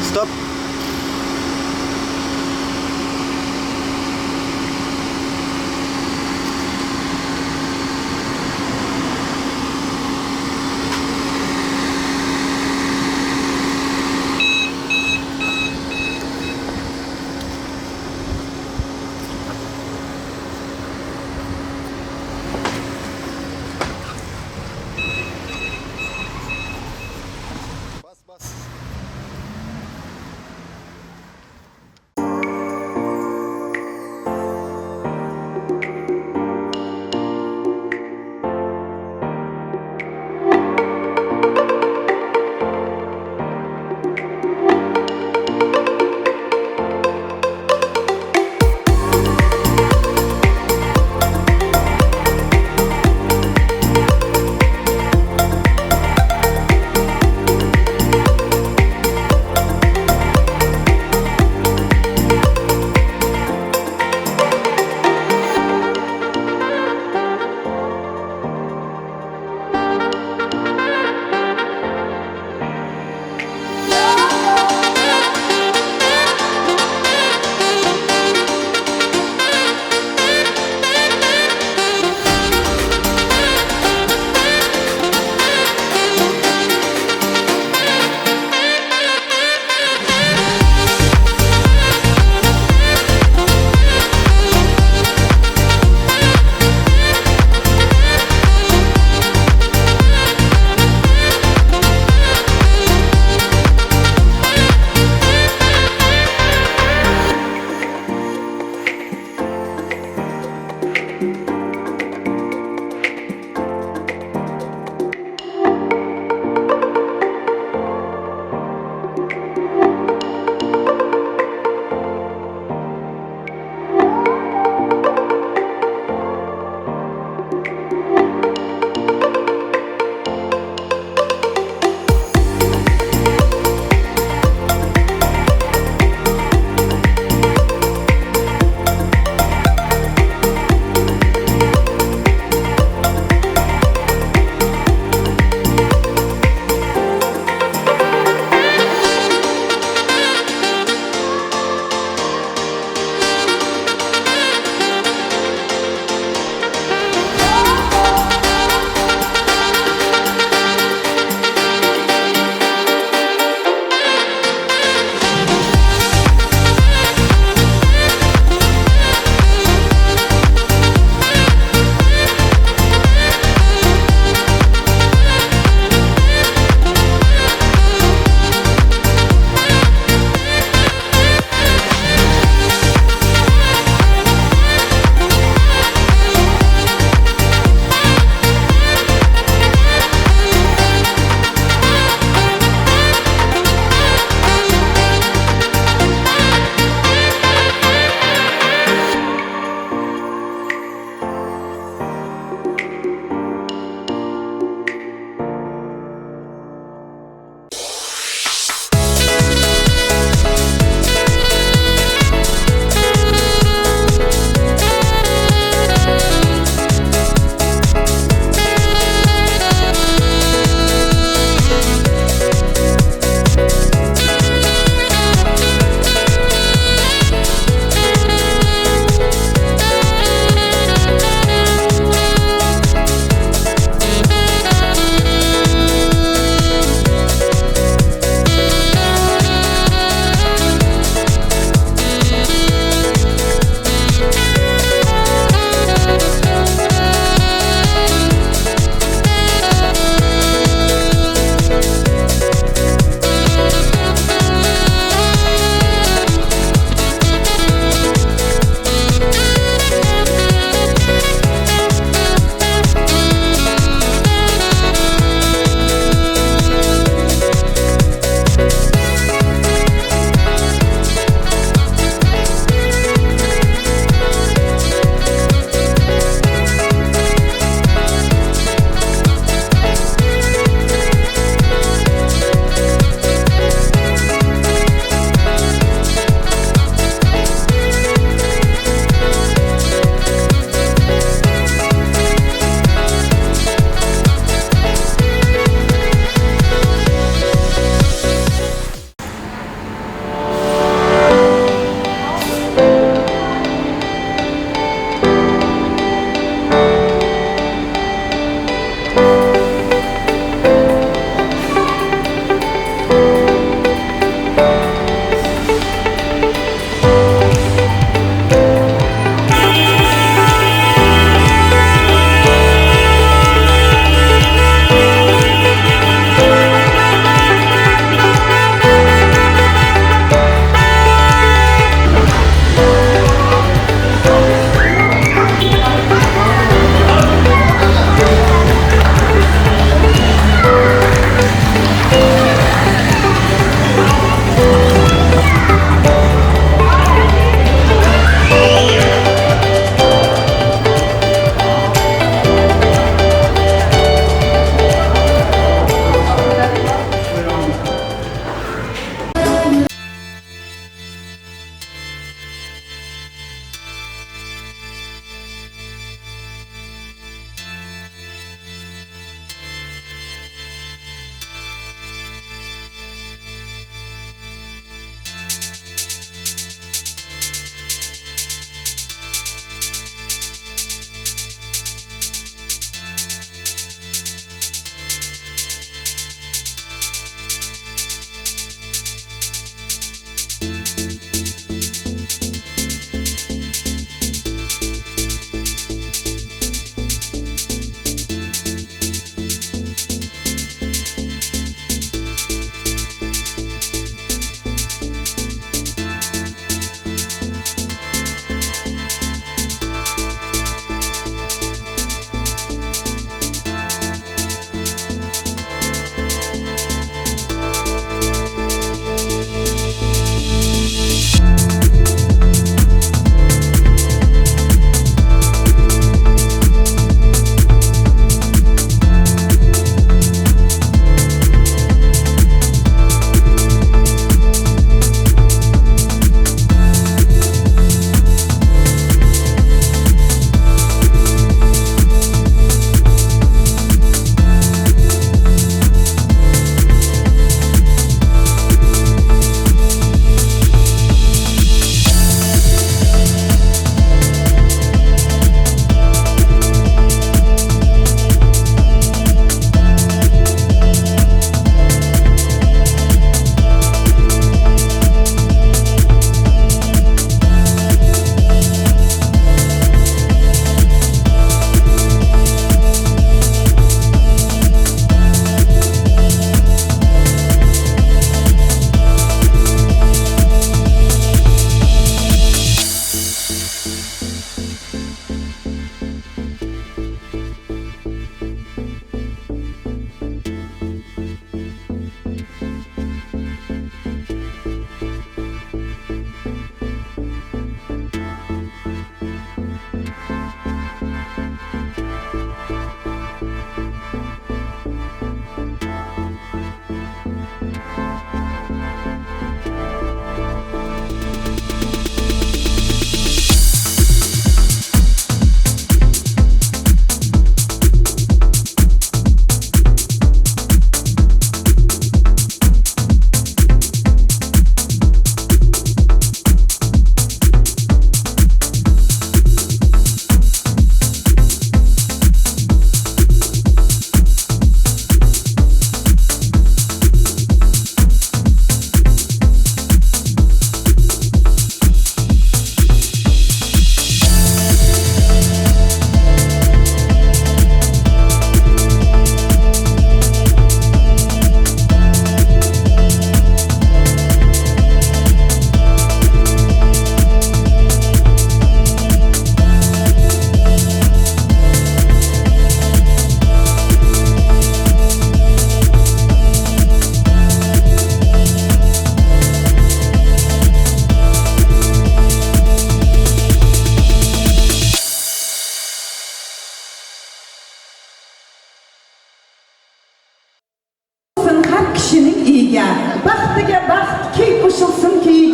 Стоп.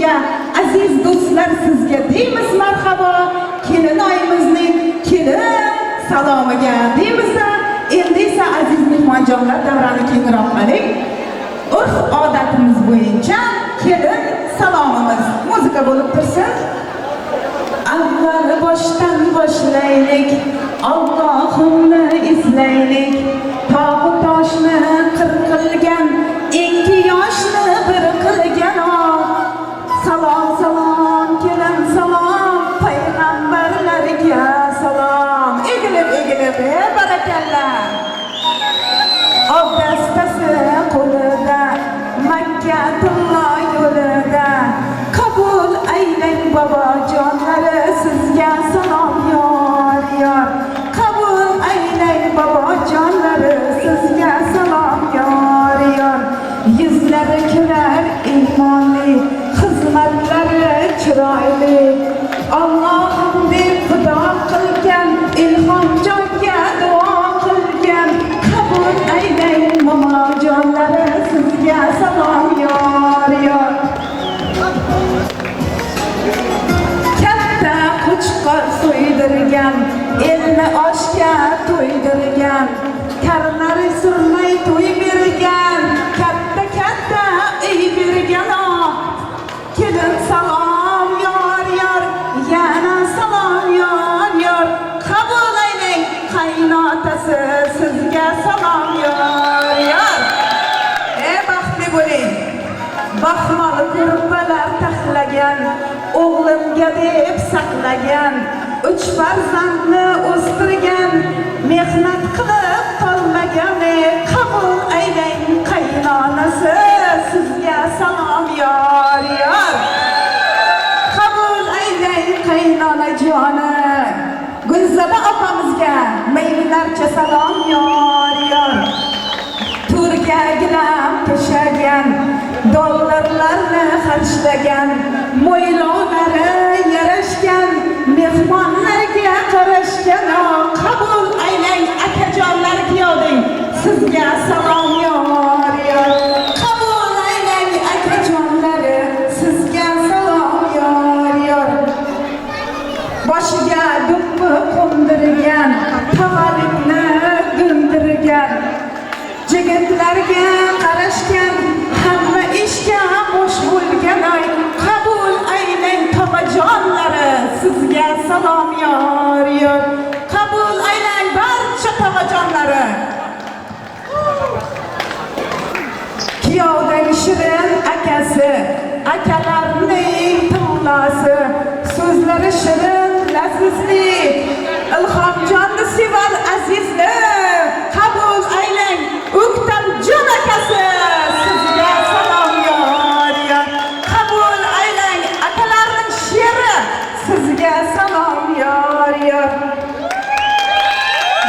to'yiga aziz do'stlar sizga deymiz marhabo, kelinoyimizning kelin salomiga deymiz. Endi esa aziz mehmonjonlar davrani kengroq oling. Urf odatimiz bo'yicha kelin salomimiz muzika bo'lib tursin. Avval boshdan boshlaylik, Allohimni eslaylik. Tog'u toshni qir qilgan, ikki yoshni bir qilgan. Salom salom kelin salom, payg'ambarlarga salom. Egilib egilib, barakalla. Obdastasi qo'lida, Makka tillo yo'lida. Qabul aylang bobojonlari, sizga salom yor yor. Qabul aylang bobojonlari, sizga salom yor yor. Yuzlari kular iymonli, xizmatlari chiroyli. Allohim deb xudo qilgan, Ilhomjonga duo qilgan. Qabul aylang momojonlari, sizga salom yor yor. Katta qo'chqor so'ydirgan, elni oshga to'ydirgan, karlari surmay to'y bergan, katta katta uy bergan. Kelin salom yor yor, yana salom yor yor. Qabul aylang qaynotasi, sizga salom yor yor. Ey baxtli bo'ling. Baxmal ko'rpalar taxlagan, o'g'limga deb saqlagan, uch farzandni o'stirgan, mehnat qilib tolmagan. Qabul aylang qaynonasi, sizga salom yor yor. Qabul aylang qaynonajoni, Gulzada opamizga minglarcha salom yor yor. To'rga gilam to'shagan, dollarlarni xarjlagan, mo'ylovlari yarashgan, mehmonlarga qarashgan. Qabul aylang akajonlar kuyovding, sizga salom yor yor. Qabul aylang akajonlari, sizga salom yor yor. Boshiga do'ppi qo'ndirgan, tavallikni do'ndirgan, jigitlarga qarashgan, hamma ishga bosh bo'lgan. Ay qabul aylang tog'ajonlari, sizga salom yor yor. Qabul aylang barcha tog'ajonlari. Kuyovdan shirin akasi, akalarning tillosi, so'zlari shirin lazizli, Ilhomjonni sevar azizli. Qabul aylang O'ktamjon akasi, sizga salom yor yor. Qabul aylang akalarning sheri, sizga salom yor yor.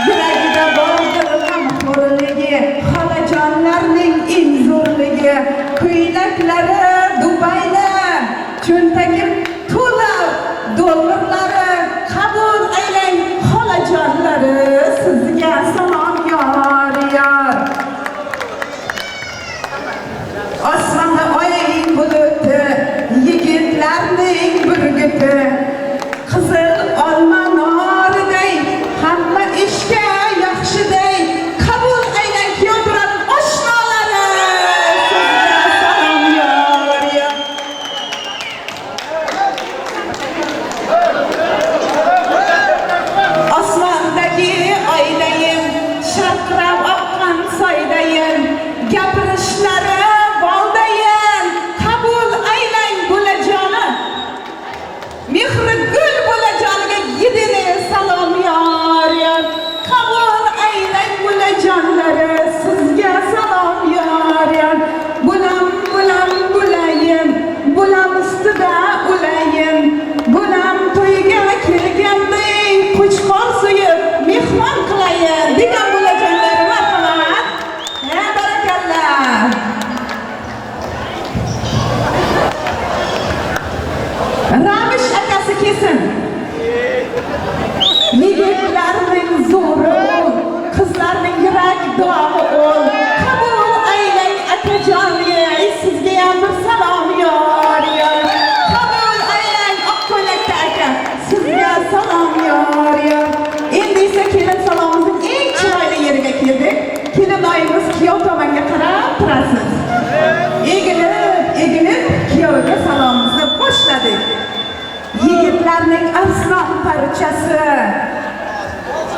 Yuragida bordir g'amxo'rligi, xolajonlarning eng zo'rligi, ko'ylaklari Dubayda, cho'ntagi to'la dollarlari. Qabul aylang xolajonlari, sizga salom yor yor. Osmonda oy buluti, yigitlarning burguti, qizil olma noriday, hamma ishga yaxshiday. Qabul aylang kuyov turar oshnolari, sizga salom yor yor. Yigitlarning arslon parchasi.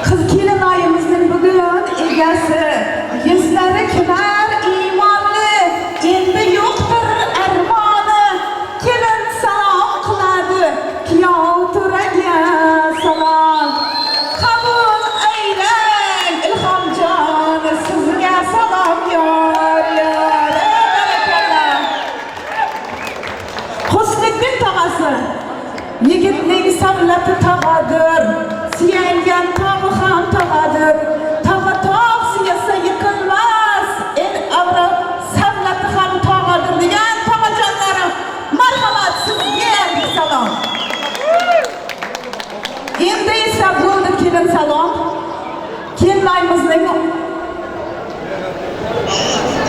Qiz kelinoyimizning bugun egasi, yuzlari kular iymonli, endi yo'qdir armoni. Kelin salom qiladi, kuyov turaga salom. Qabul aylang Ilhomjon, sizga salom yor yor. Barakallah. Husniddin tog'asi, yigitning savlati tog'adir, suyangan tog'i ham tog'adir. Tog'a tog' suyasa yiqilmas, el avro savlati ham tog'adir degan tog'ajonlarim, marhamat, sizga salom. Endi esa bo'ldi kelin salom.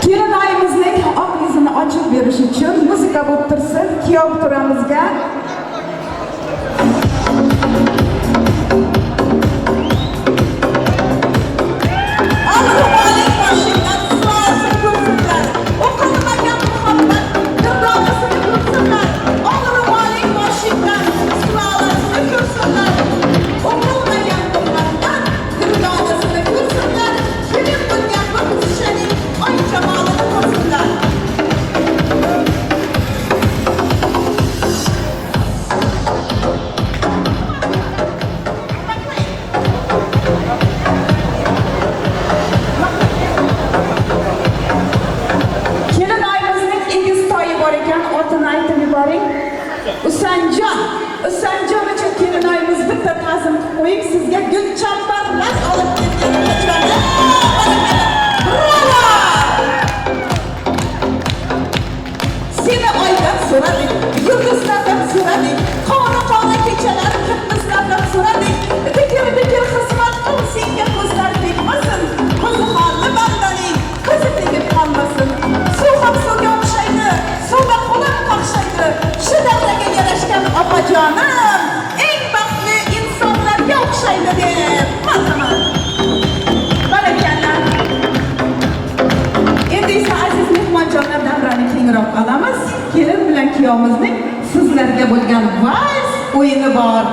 Kelinoyimizning oq yuzini ochib berish uchun muzika bo'lib tursin kuyov turamizga. Kelinoyimizning egiz toyi bor ekan, otini aytib yuboring. Usanjon, Usanjon uchun kelinoyimiz bitta ta'zim qilib qo'ying, sizga gulchambarlar olib kelgan. Bravo! Seni oydan so'radik, yulduzlardan so'radik, qora-qora kechalar kunduzlardan so'radik. Dikir-dikir xizmat qil, senga ko'zlar tegmasin, ko'zi xorli bandaning ko'zi tegib qolmasin. Suv ham suvga o'xshaydi, suvga qo'lim qoqshaydi. Shu davraga yarashgan opajonim eng baxtli insonlarga o'xshaydi deb marhamat. Barakalla. Endi esa aziz mehmonjonlar davrani kengroq olamiz. Kelin bilan kuyovimizning sizlarga bo'lgan vals o'yini bor.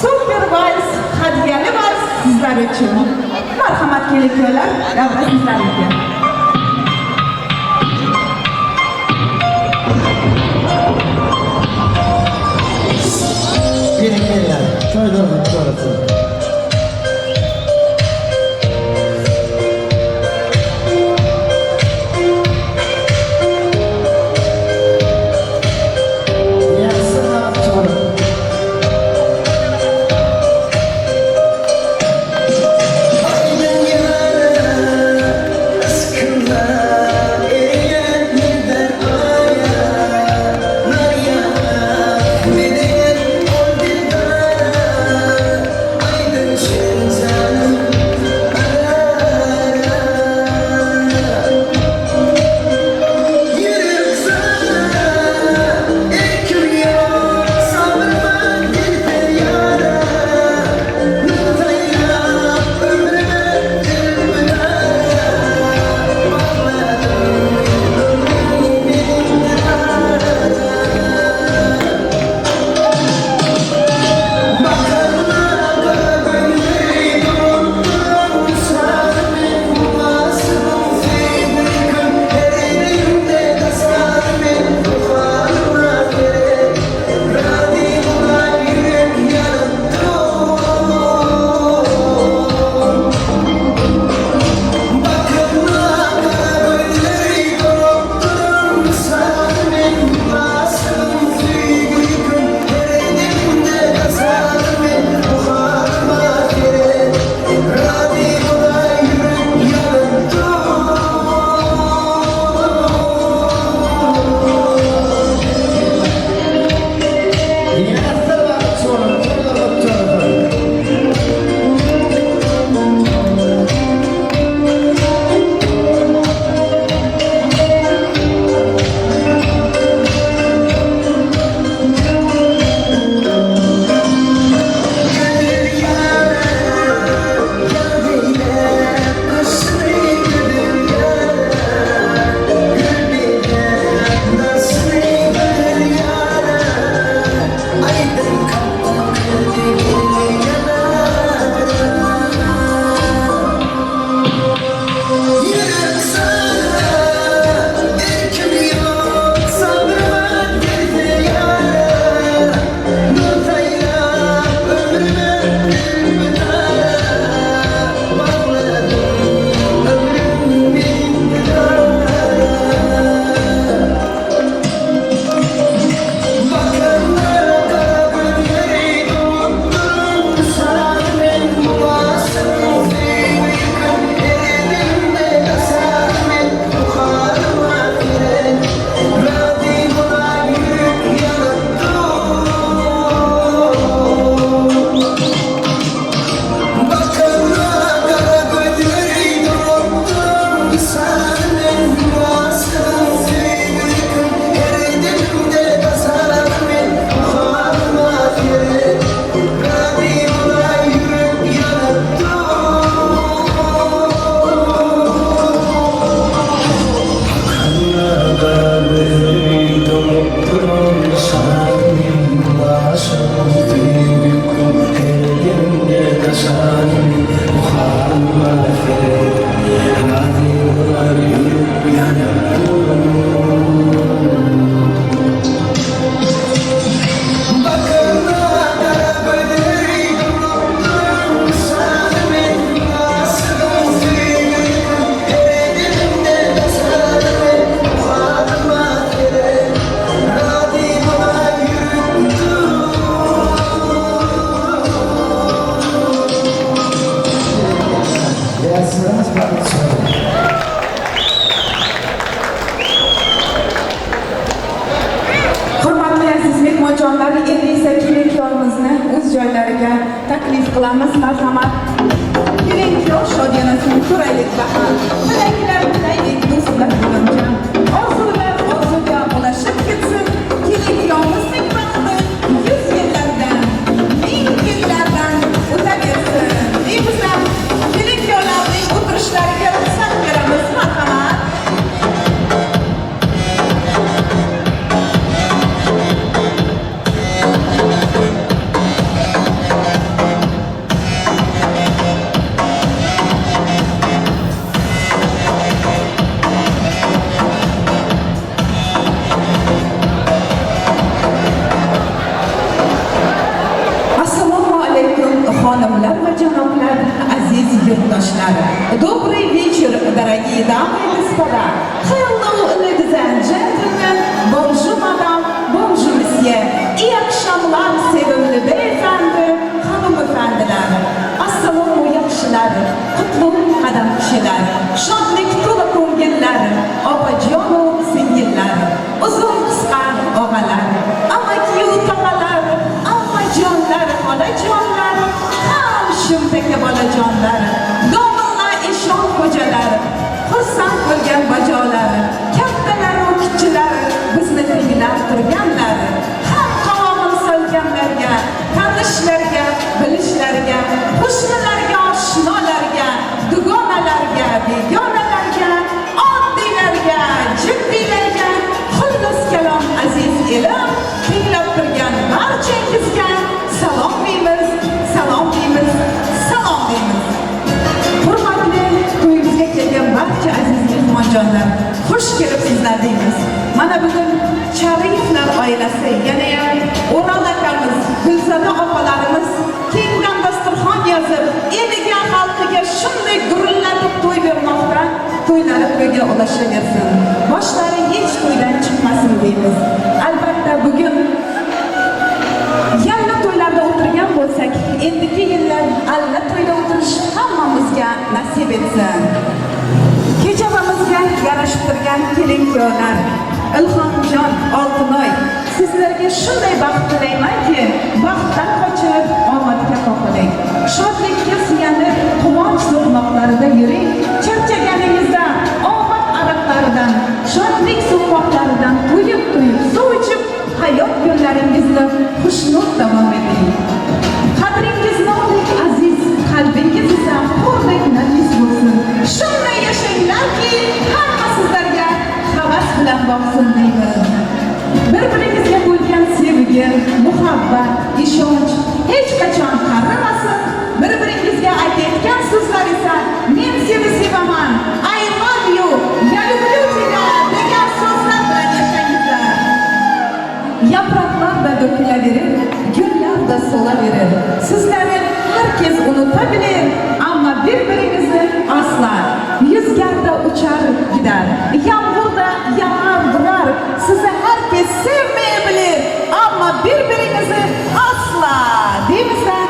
Super vals hadiyali vals sizlar uchun. Marhamat kelin kuyovlar, davra sizlarniki. Kelin choylar to'g'risi. Joylariga taklif qilamiz. Marhamat. Keling, kuyov shodiyonasini ko'raylik baham. Tilaklar tilaylik do'stlar bilan. Orzular orzuga ulashib ketsin. Kelin kuyovimizning baxti 100 yillardan, 1000 yillardan o'taversin. Deymiz. Kelin kuyovlarning o'tirishlariga ruxsat beramiz. Marhamat. Assalomu alaykum, xonimlar va janoblar, aziz yurtdoshlar. Добрый вечер, дорогие дамы и господа. Hello, ladies and gentlemen. Bonjour, madame. Bonjour, monsieur. İyi akşamlar sevimli beyefendi, hanımefendiler. Assalomu yaxshilar, qutlug' qadam kishilar, shodlik to'la ko'ngillar, opajonu singillar, uzun qisqa og'alar, amakiyu tog'alar, ammajonlar, xolajonlar, ham shumtaka bolajonlar, domla eshon xo'jalar, xursand bo'lgan bajolar, kattalaru kichiklar, bizni tinglab turganlar, ham qovog'im solganlarga, tanishlarga, bilishlarga, qo'shnilarga, oshnolarga, dugonalarga, begonalarga, oddiylarga, jiddiylarga, xullas kalom aziz elim, tinglab turgan barchangizga salom deymiz, salom deymiz, salom deymiz. Hurmatli to'yimizga kelgan barcha aziz mehmonjonlar, xush kelibsizlar deymiz. Mana bugun Shariflar oilasi, yana O'rol akamiz, Gulzada opalarimiz kengdan dasturxon yozib, eliga, xalqiga shunday gurillatib to'y bermoqda. To'ylari to'yga ulashaversin. Boshlari hech to'ydan chiqmasin deymiz. Albatta bugun yalla to'ylarda o'tirgan bo'lsak, endigi yillar alla to'yda o'tirish hammamizga nasib etsin. Kechamizga yarashib turgan kelin kuyovlar, Ilhomjon, Oltinoy, sizlarga shunday baxt tilaymanki, baxtdan qochib, omadga qoqiling. Shodlikka suyanib, quvonch so'qmoqlarida yuring. Charchaganingizda omad ariqlaridan, shodlik so'qmoqlaridan to'yib-to'yib suv ichib, hayot yo'llaringizni xushnud davom eting. Qadringiz nordek aziz, qalbingiz esa hurdek nafis bo'lsin. Shunday yashanglarki, hamma sizlarga havas bilan boqsin deymiz. Bir-biringizga bo'lgan sevgi, muhabbat, ishonch hech qachon qarimasin. Bir-biringizga aytayotgan so'zlar esa men seni sevaman, I love you, я люблю тебя degan so'zlar bilan yashangizlar. Yapraklar da dökülebilir, güller de solabilir. Sizleri herkes unutabilir ama birbirinizi asla. Rüzgar da uçar gider, yağmur da yağar durar. Sizi herkes sevmeyebilir ama birbirinizi asla. Değil mi sen?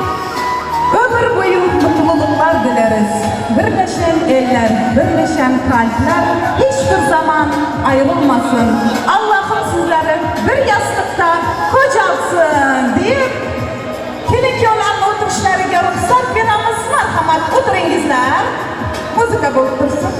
Ömür boyu mutluluklar dileriz. Birleşen eller, birleşen kalpler hiçbir zaman ayrılmasın. Allah'ım sizleri bir yastıkta kocalsın deyip kelin kuyovlarni o'tirishlariga ruxsat beramiz. Marhamat, o'tiringizlar. Muzika bo'lib tursin.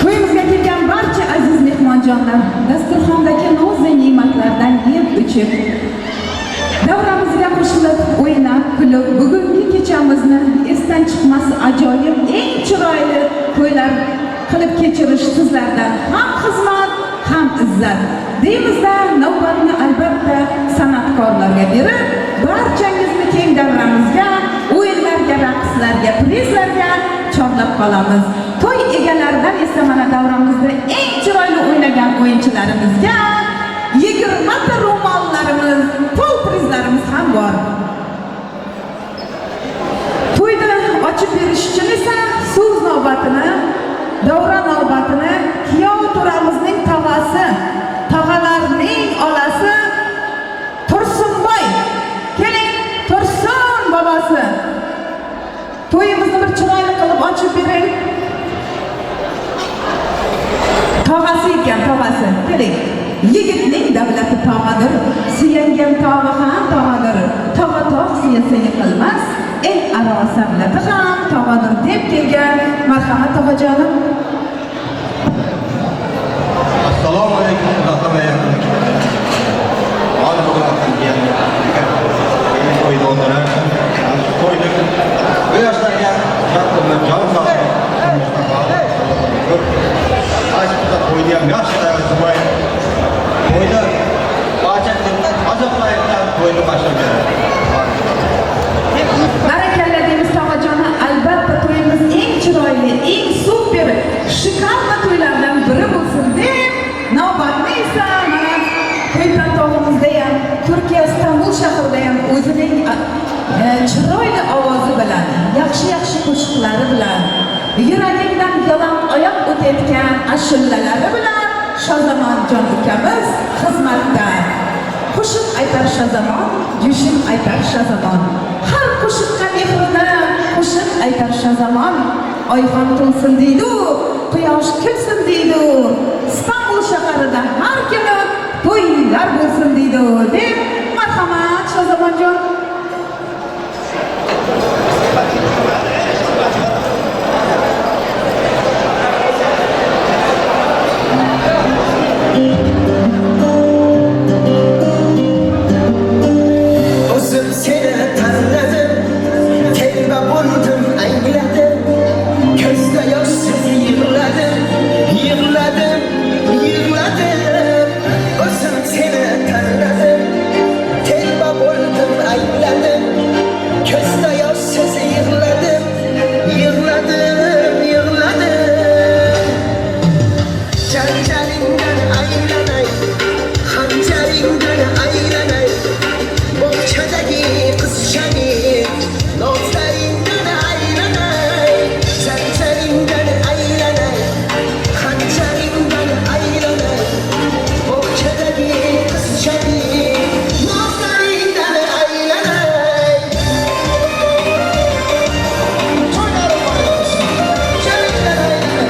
To'yimizga kelgan barcha aziz mehmonjonlar, dasturxondagi nozi ne'matlardan yeb ichib, davramizga qo'shilib, o'ynab, kulib, bugungi kechamizni esdan chiqmas ajoyib, eng chiroyli to'ylar qilib kechirish sizlardan ham xizmat, ham izzat. Deymizda navbatni albatta san'atkorlarga berib, barchangizni keng davramizga, o'yinlarga, raqslarga, prizlarga chorlab qolamiz. To'y egalaridan esa mana davramizda eng chiroyli o'ynagan o'yinchilarimizga 20 ta ro'mollarimiz, pul prizlarimiz ham bor. To'yni ochib berish uchun esa so'z navbatini, davra navbatini kuyov to'ramizning tog'asi, tog'alarning Ochib beray. Tog'asi ekan, tog'asi. Keling. Yigitning davlati tog'adir, suyangan tog'i ham tog'adir. Tog'a tog' suyansa yiqilmas, el aro savlati ham tog'adir deb kelgan. Marhamat tog'ajonim. Assalomu alaykum uzoqlar. Hozir bugun to'yda o'tirar. To'yda bu yoshlarga jon sog'lik, to'yda ham yaxshi to'yda barcha ozoqlar to'yni boshlab. Barakalla deymiz tog'ajoni. Albatta to'yimiz eng chiroyli, eng super, шикарный to'ylardan biri bo'lsin deb navbatni esa mana to'y tog'imizda ham, Turkiya Istanbul shahrida ham o'zining chiroyli ovozi bilan, yaxshi-yaxshi qo'shiqlari bilan, yuragingdan yalang oyoq o'tayotgan ashulalari bilan Shozamonjon ukamiz xizmatda. Qo'shiq aytar Shozamon, jushin aytar Shozamon. Har qo'shiqqa mehrini qo'shiq aytar Shozamon. Oyxon to'lsin deydi, quyosh kulsin deydi. Istanbul shahrida har kuni to'ylar bo'lsin deydi deb marhamat Shozamonjon. O'zim seni tanladim, telba bo'ldim angladim, ko'zda yoshsiz yig'ladim, yig'ladim, yig'ladim. O'zim seni tanladim, telba bo'ldim angladim, ko'zda yoshsiz yig'ladim, yig'ladim, yig'ladim. Janjalingdan aylanay, xanjaringdan aylanay, bog'chadagi qizchani nozlaringdan aylanay, zanjaringdan aylanay, xanjaringdan aylanay, bog'chadagi qizchani nozlaringdan aylanay. To'ylarim bo'lsin, jaringdan aylanay.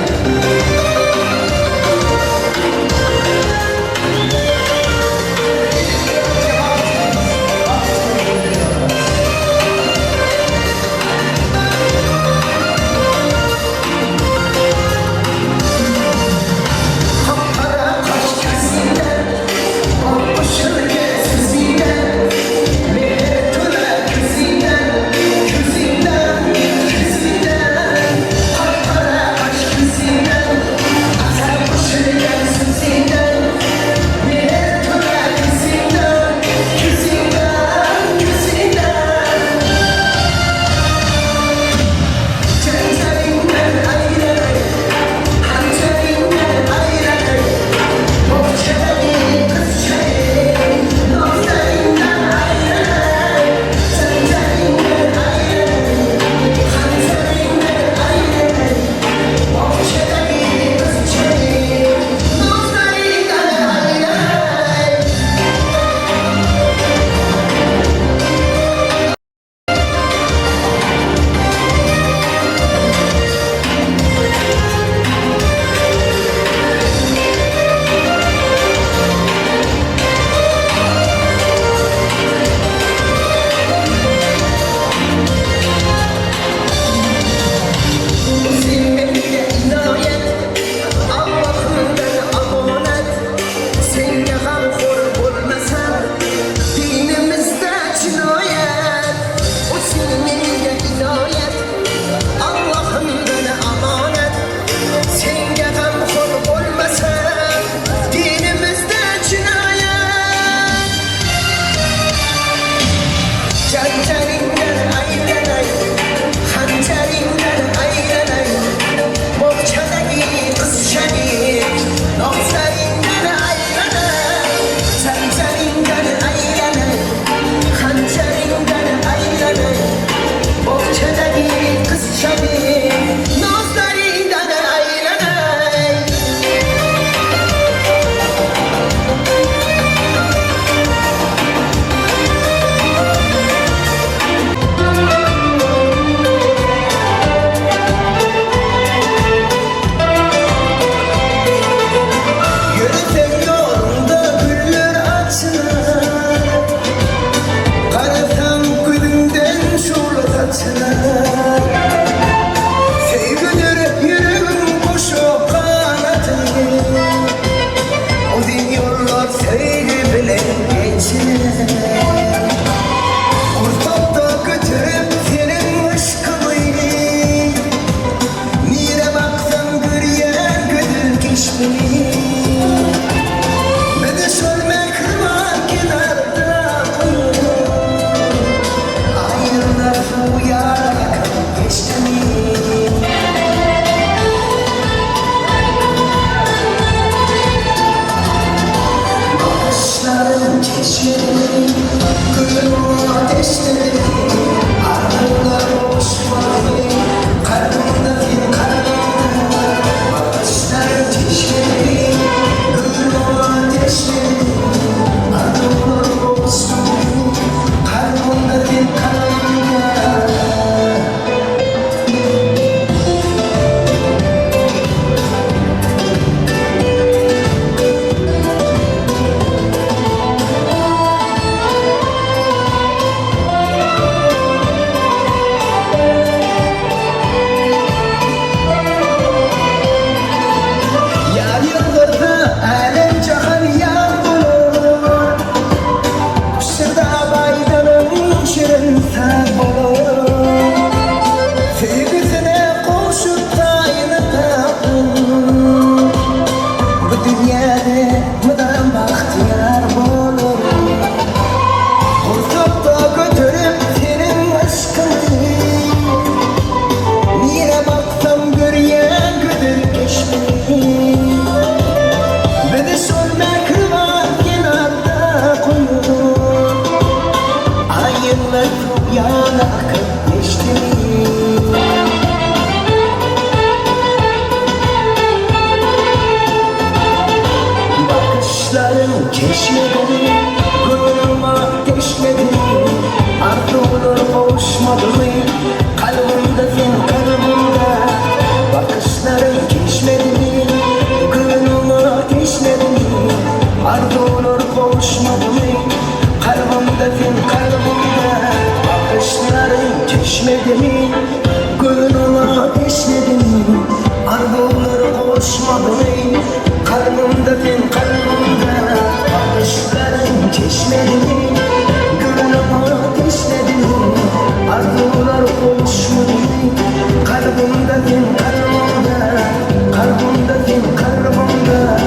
Bakışların çeşmedi, gönlüm ateşledi. Arzular kavuşmadı, kalbimde sen kalbimde. Bakışların çeşmedi, gönlüm ateşledi. Arzular kavuşmadı, kalbimde sen kalbimde. Bakışların çeşmedi, gönlüm ateşledi. Arzular kavuşmadı, kalbimde sen kalbimde. Bakışların çeşmedi, gönlüm ateşledi. Arzular kavuşmadı, kalbimde sen kalbimde. Kalbimde sen kalbimde.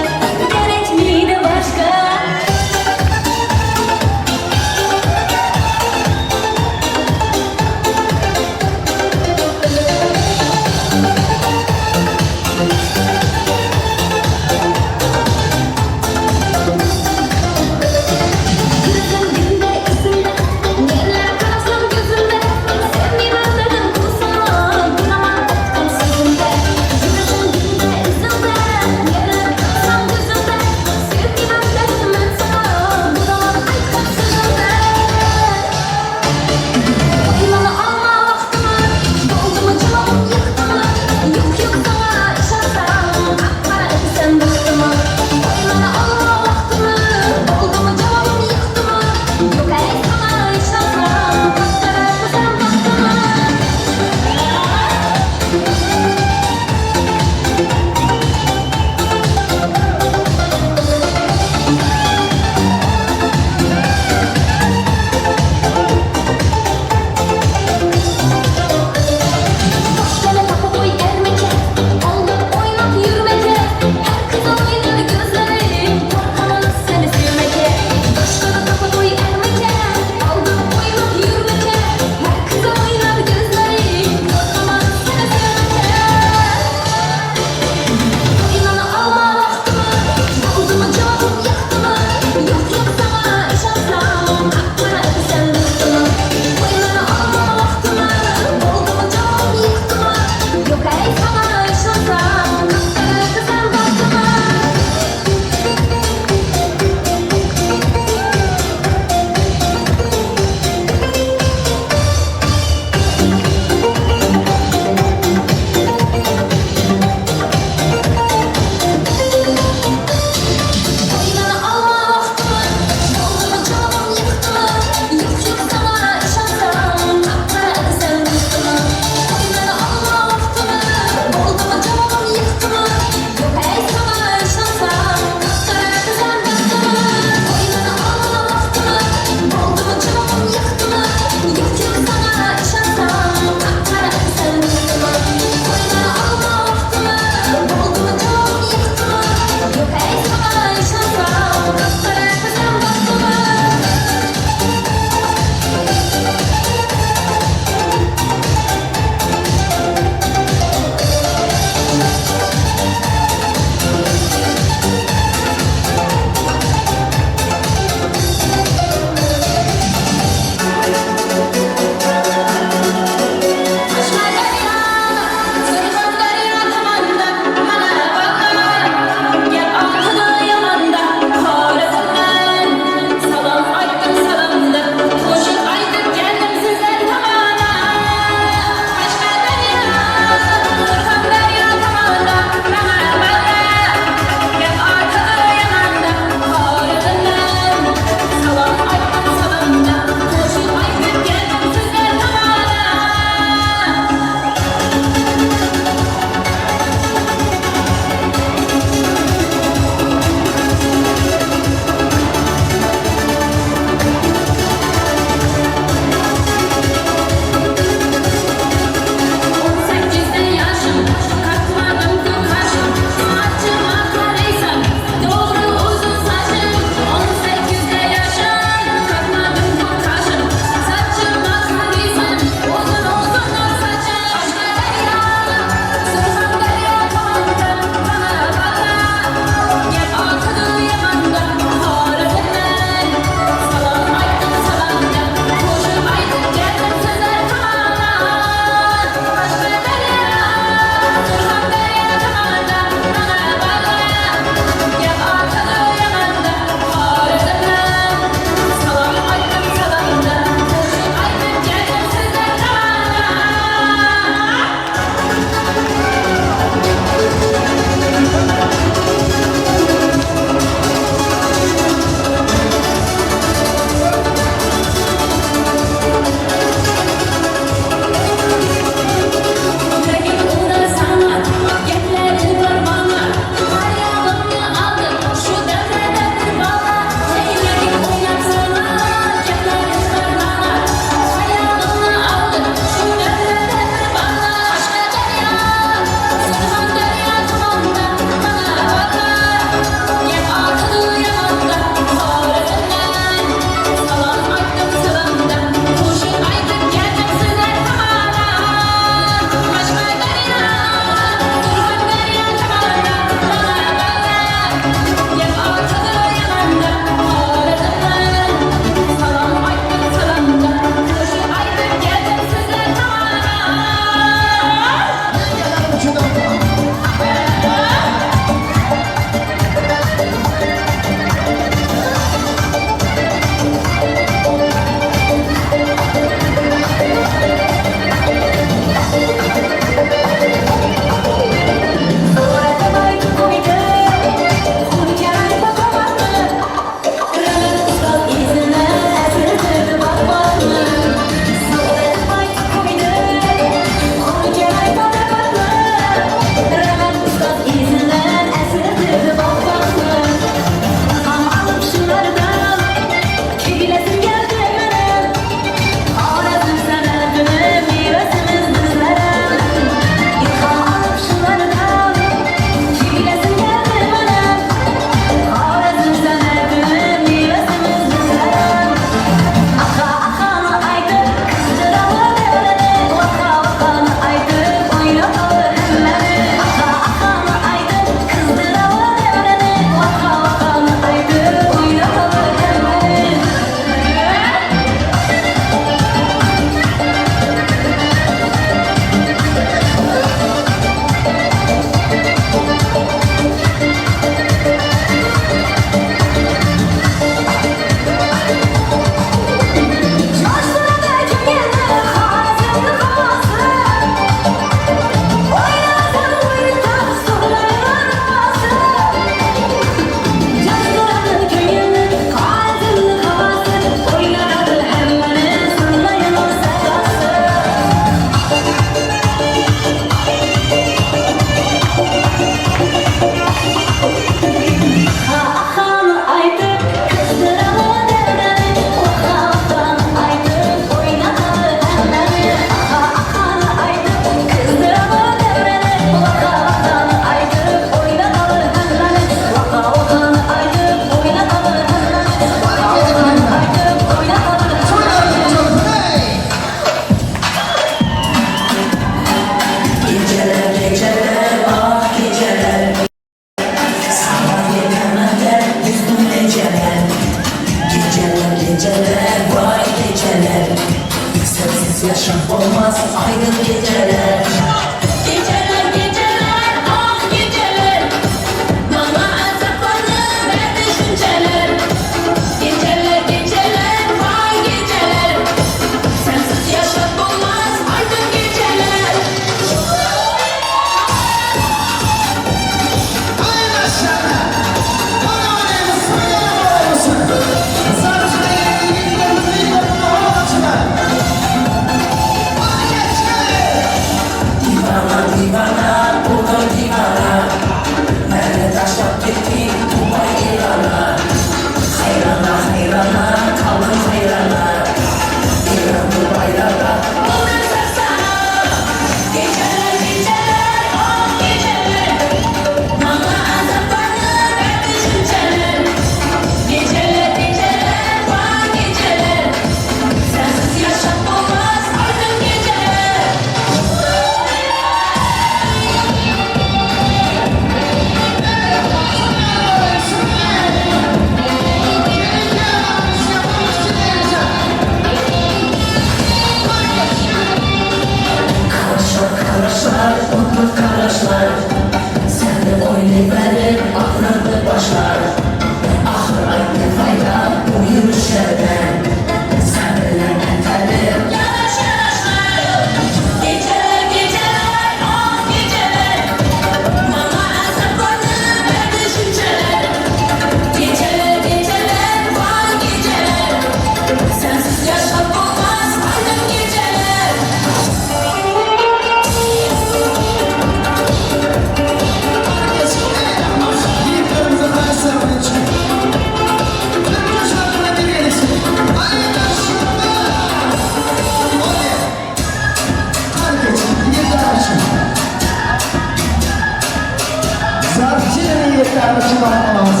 Yigitlarni chinroq olamiz.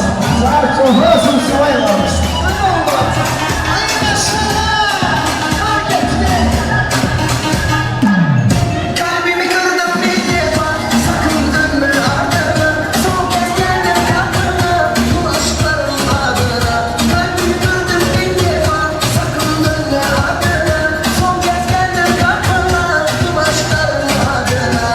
So'y olamiz. Kalbimi kırdım bir defa, sakın dönme ardına. Son kez geldim kapına, bu aşkların adına. Kalbimi kırdım bir defa, sakın dönme ardına. Son kez geldim kapına, bu aşkların adına.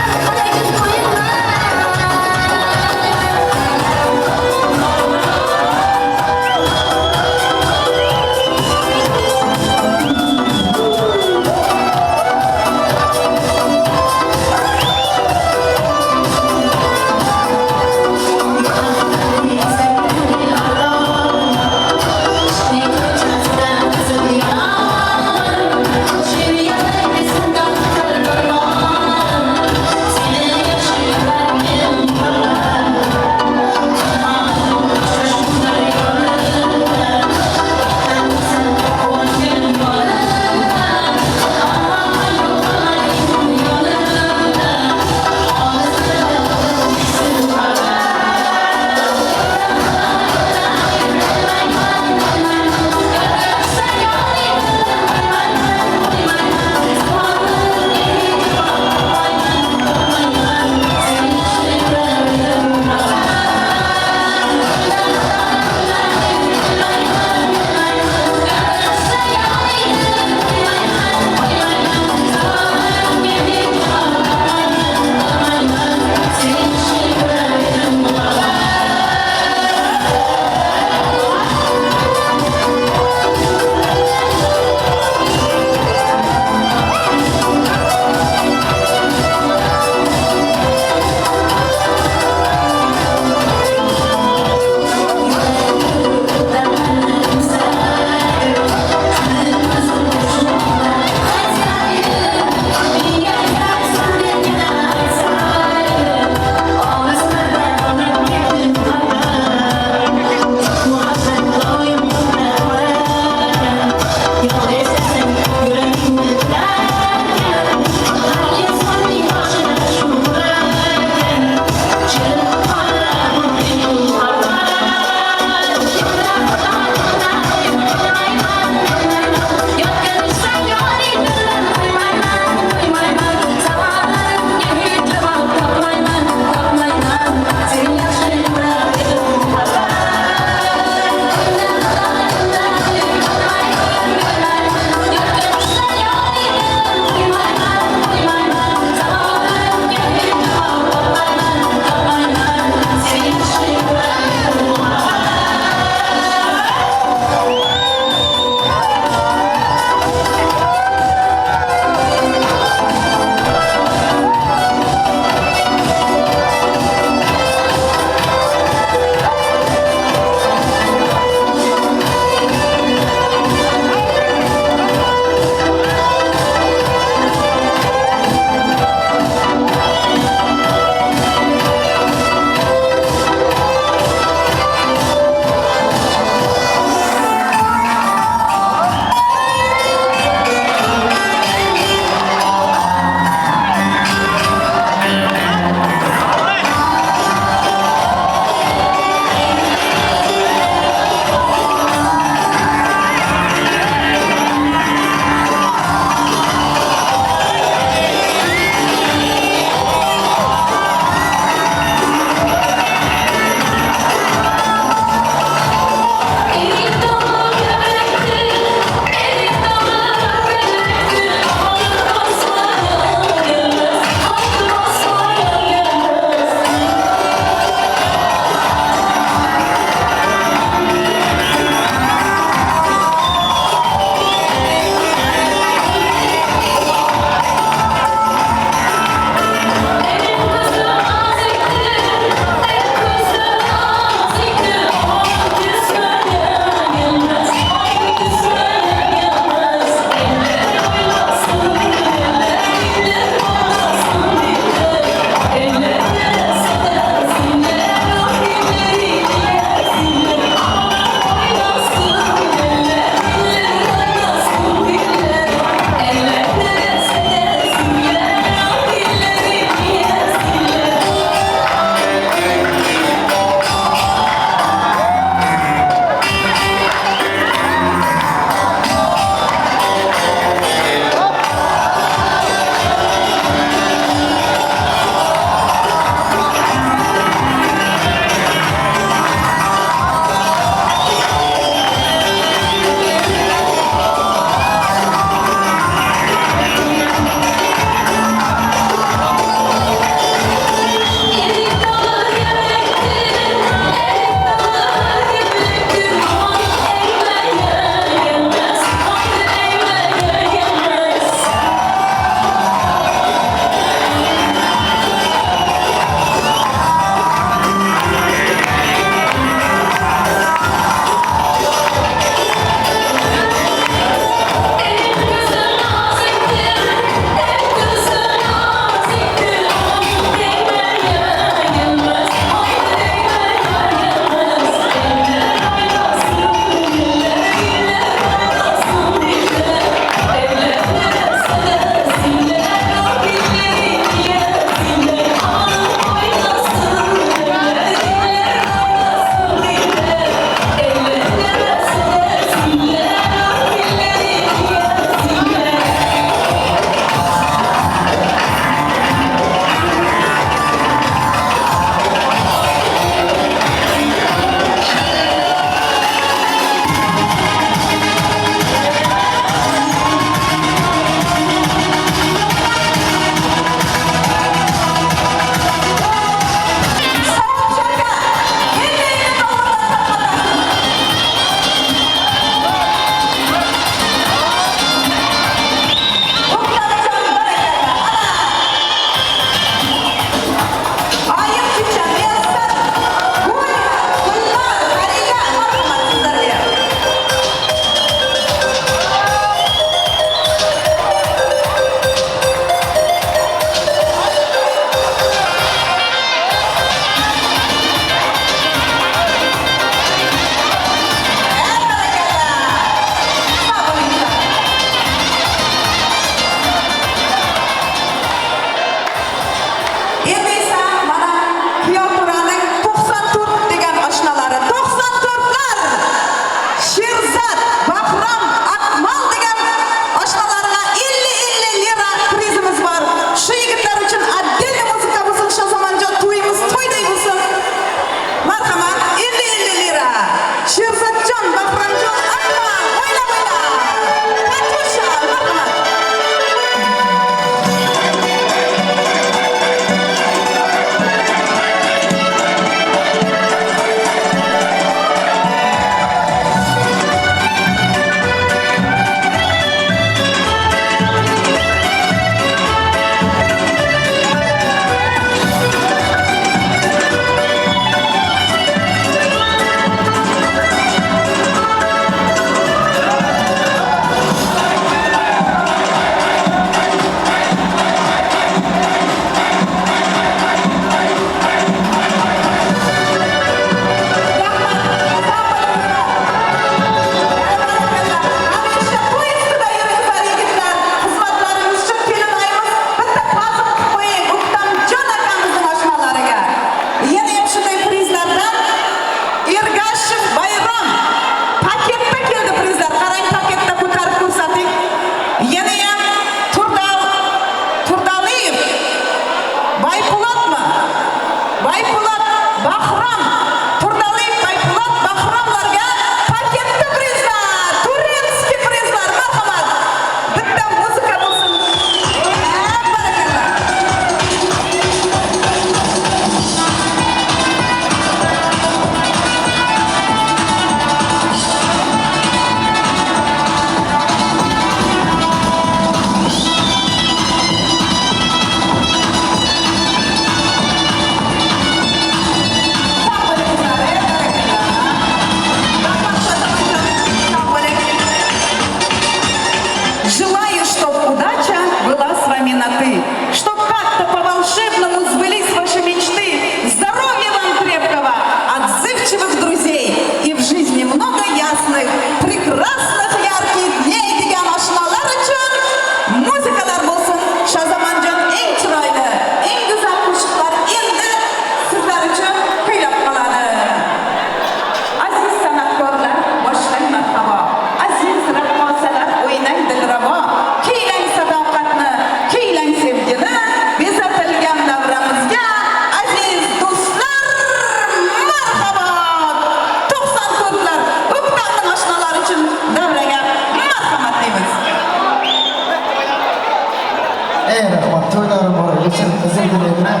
Uchun uzr dilayman.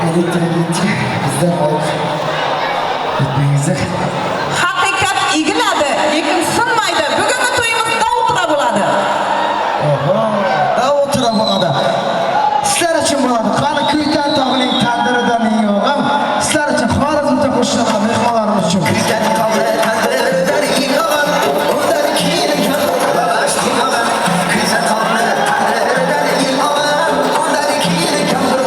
Elektrik ketdi. Bizdan olib ketmangizlar. Haqiqat egiladi, lekin sinmaydi. Bugungi to'yimiz dovutira bo'ladi. Oho, dovutira bo'ladi. Sizlar uchun bo'ladi. Qani Kuytan tog'ining tandiridan yog'im. Sizlar uchun Xorazmda qo'shilgan mehmonlarimiz uchun. Kuytan tog'i tandiridan yog'im, undan keyin kampir. Kuytan tog'i tandiridan yog'im, undan keyin kampir.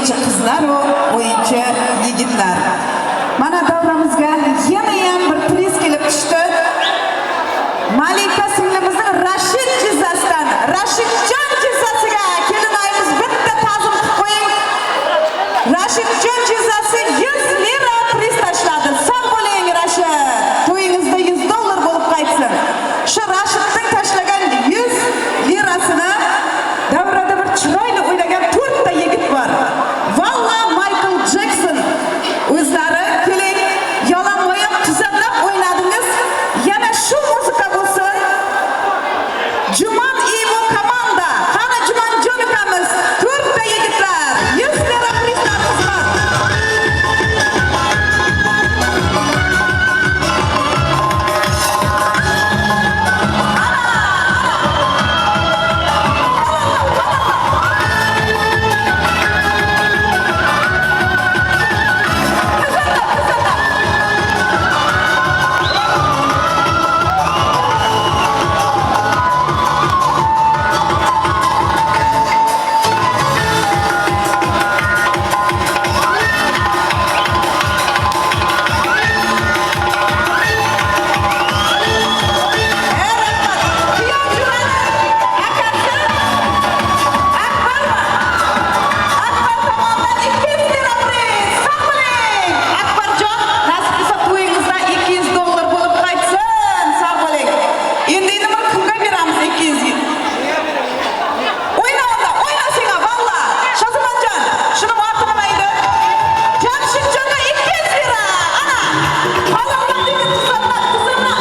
O'yinchi qizlar va o'yinchi yigitlar. Mana davramizga yana ham bir priz kelib tushdi. Malika singlimizning Rashid jizzasidan, Rashidjon jizzasiga kelinoyimiz bitta ta'zim qilib qo'ying. Rashidjon jizzasi 100 lira priz tashladi. Sog' bo'ling Rashid. To'yingizda 100 dollar bo'lib qaytsin. Shu Rashidning tashlagan 100 lirasini davrada bir chiroyli o'ynagan 4 ta yigit bor. Valla Michael Jackson o'zlari keling, yalang'oyoq tuzanlab o'ynadingiz. Yana shu muzika bo'lsin. Juman Ivo komanda. Qani Jumanjon ukamiz, 4 ta yigitlar, 100 lira prizlarimiz bor. Akbarjon, nasib qilsa to'yingizda 200 dollar bo'lib qaytsin. Sog' bo'ling. Endi nima kimga beramiz 200? O'yna unda, o'yna senga valla. Shozimonjon, shuni oti nima edi? Jamshidjonga 200 lira. Ana. Palonlar degan tuzallar, tuzallar.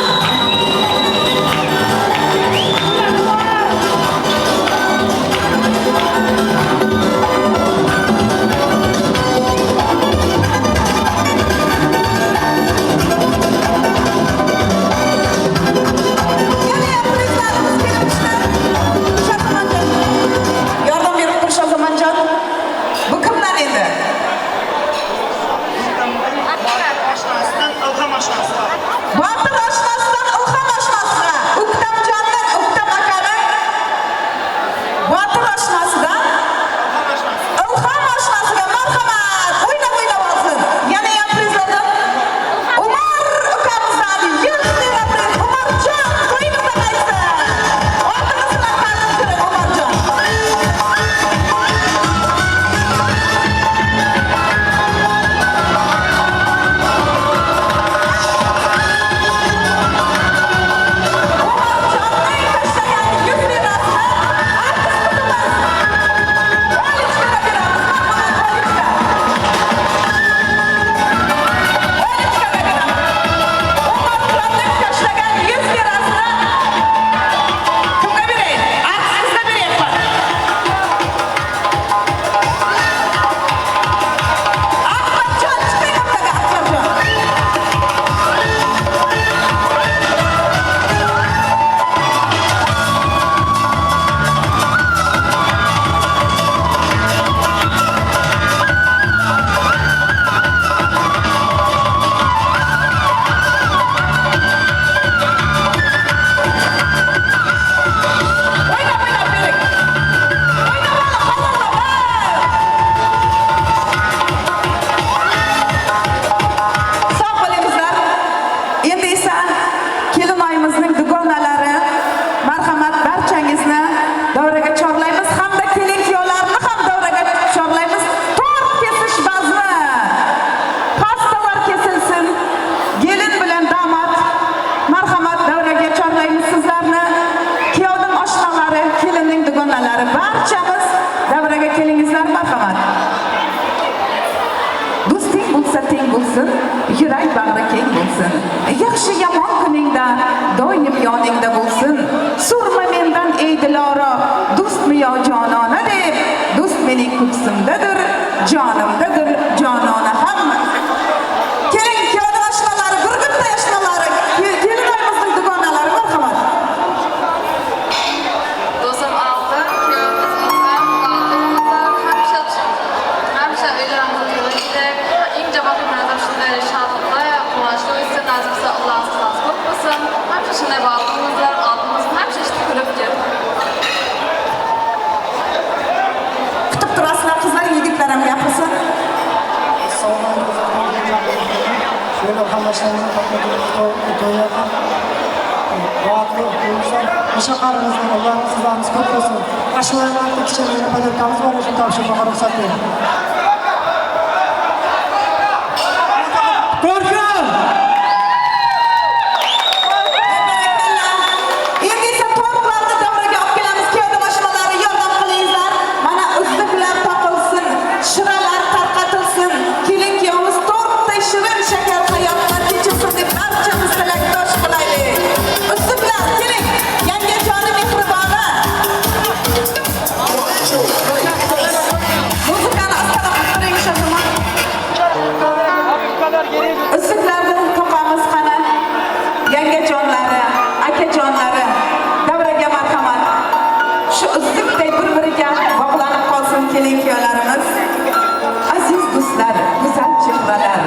Yordam berib tur Shozamonjon. Bu kimdan endi? Botir oshnasidan Ilhom oshnasiga, Uktamjonning, Uktam akaning Botir oshnasidan Ilhom oshnasiga marhamat. O'ynab o'ynab olsin. Yana ham prizlardan Umar ukamizdan 100 lira priz. Umarjon, to'yingizda qaytsin. Ortingiz bilan ta'zim qiling Umarjon. Tashlagan 100 lirasini kimga beray? Artistimizga beryapman. Akbarjon, chiqing o'rtaga, Akbarjon. O'ynab o'ynab bering. O'ynab ola, palonlar. Sog' bo'lingizlar. Endi esa kelinoyimizning dugonalari, marhamat, barchangizni davraga chorlaymiz hamda kelin kuyovlarni ham davraga chorlaymiz. Tort kesish bazmi. Pastalar kesilsin. Kelin bilan domod, marhamat, davraga chorlaymiz sizlarni. Kuyovning oshnalari, kelinning dugonalari, barchamiz davraga kelingizlar, marhamat. Do'sting bo'lsa teng bo'lsin, yurak bag'ri keng bo'lsin. Yaxshi yomon kuningda doim yoningda bo'lsin. So'rma mendan ey Diloro, do'stmi yo jonona deb, do'st mening ko'ksimdadir, jonimdadir, jonona ham. Keling kuyovning oshnalari, Burgutda oshnalari, kelinoyimizning dugonalari, marhamat. Do'stim Oltin, kuyovimiz Ilhom, baxtli hamisha hamisha uylarimizda to'yinglar. Eng javob kunlarimizda shunday shodlikda, quvonchli o'tsin, nasib qilsa Alloh sizlarni ko'p qilsin. Hamisha shunday baxtli bo'linglar, oltinimiz hamisha ishda kulib ket. Kutib turasizlar qizlar, yigitlar ham gapirsin. Şöyle hammalarınızın to'yga baxtli bo'linglar. O'sha qaringizlar, Allohning sizlarimiz ko'p bo'lsin. Ashulalarni kichkina podarkamiz bor, o'shani topshirmoqqa ruxsat bering. Ko'rkam! Endi esa tortlarni davraga olib kelamiz. Kuyovdan oshnalari yordam qilinglar. Mana uzuklar topilsin, shiralar tarqatilsin. Kelin kuyovimiz tortday shirin shakar hayotlar kechirsin deb barchamiz tilakdosh qilaylik. Uzuklar, keling, yangajoni mehriboni. Muzikani astana qilib turing Shahrimon. Uzuklarni to'qamiz qani. Yangajonlari, akajonlari, davraga marhamat. Shu uzukday bir-biriga bog'lanib qolsin kelin kuyovlarimiz. Aziz do'stlar, go'zal chehralar,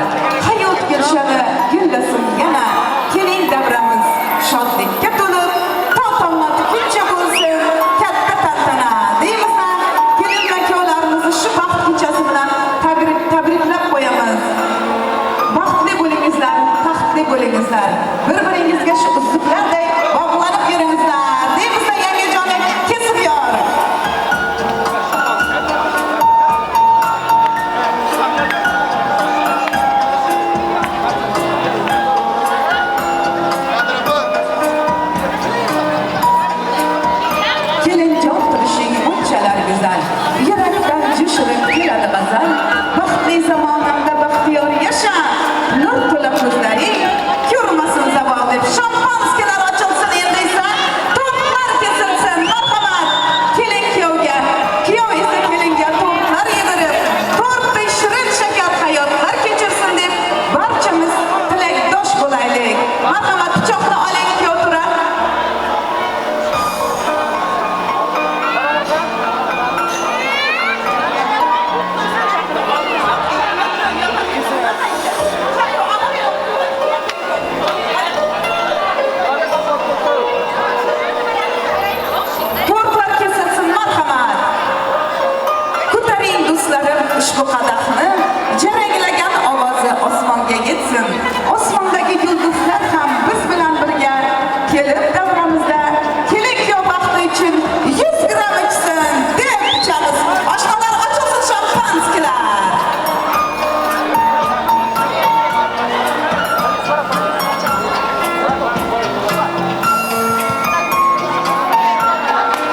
hayot gulshani gullasin yana. Keling davramiz shodlikka to'lib, to tong otguncha bo'lsin katta tantana. Deymiz-a? Kelin va kuyovlarimizni shu baxt kechasi bilan tabriklab qo'yamiz. Baxtli bo'lingizlar, taxtli bo'lingizlar. Bir-biringizga shu uzuklarday bog'lanib yuringizlar. Deymiz-a, yangajoni kesib yor. Kelinjon turishing bunchalar go'zal, yurakdan jo'shirib keladi g'azal. Baxtli zamonamda baxtiyor yasha, nur to'la ko'zlaring ko'rmasin zavol deb shampanskilar ochilsin endi esa tortlar kesilsin. Marhamat, kelin kuyovga, kuyov esa kelinga tortlar yedirib, tortday shirin shakar hayotlar kechirsin deb barchamiz tilakdosh bo'laylik. Marhamat, pichoqni oling kuyov tura. Tortlar kesilsin, marhamat. Ko'taring do'stlarim ushbu qadahni, jaranglagan ovozi osmonga yetsin. Osmondagi yulduzlar ham biz bilan birga kelib davramizda kelin kuyov baxti uchun 100 gramm ichsin deb ichamiz. Oshxonalar ochilsin shampanskilar.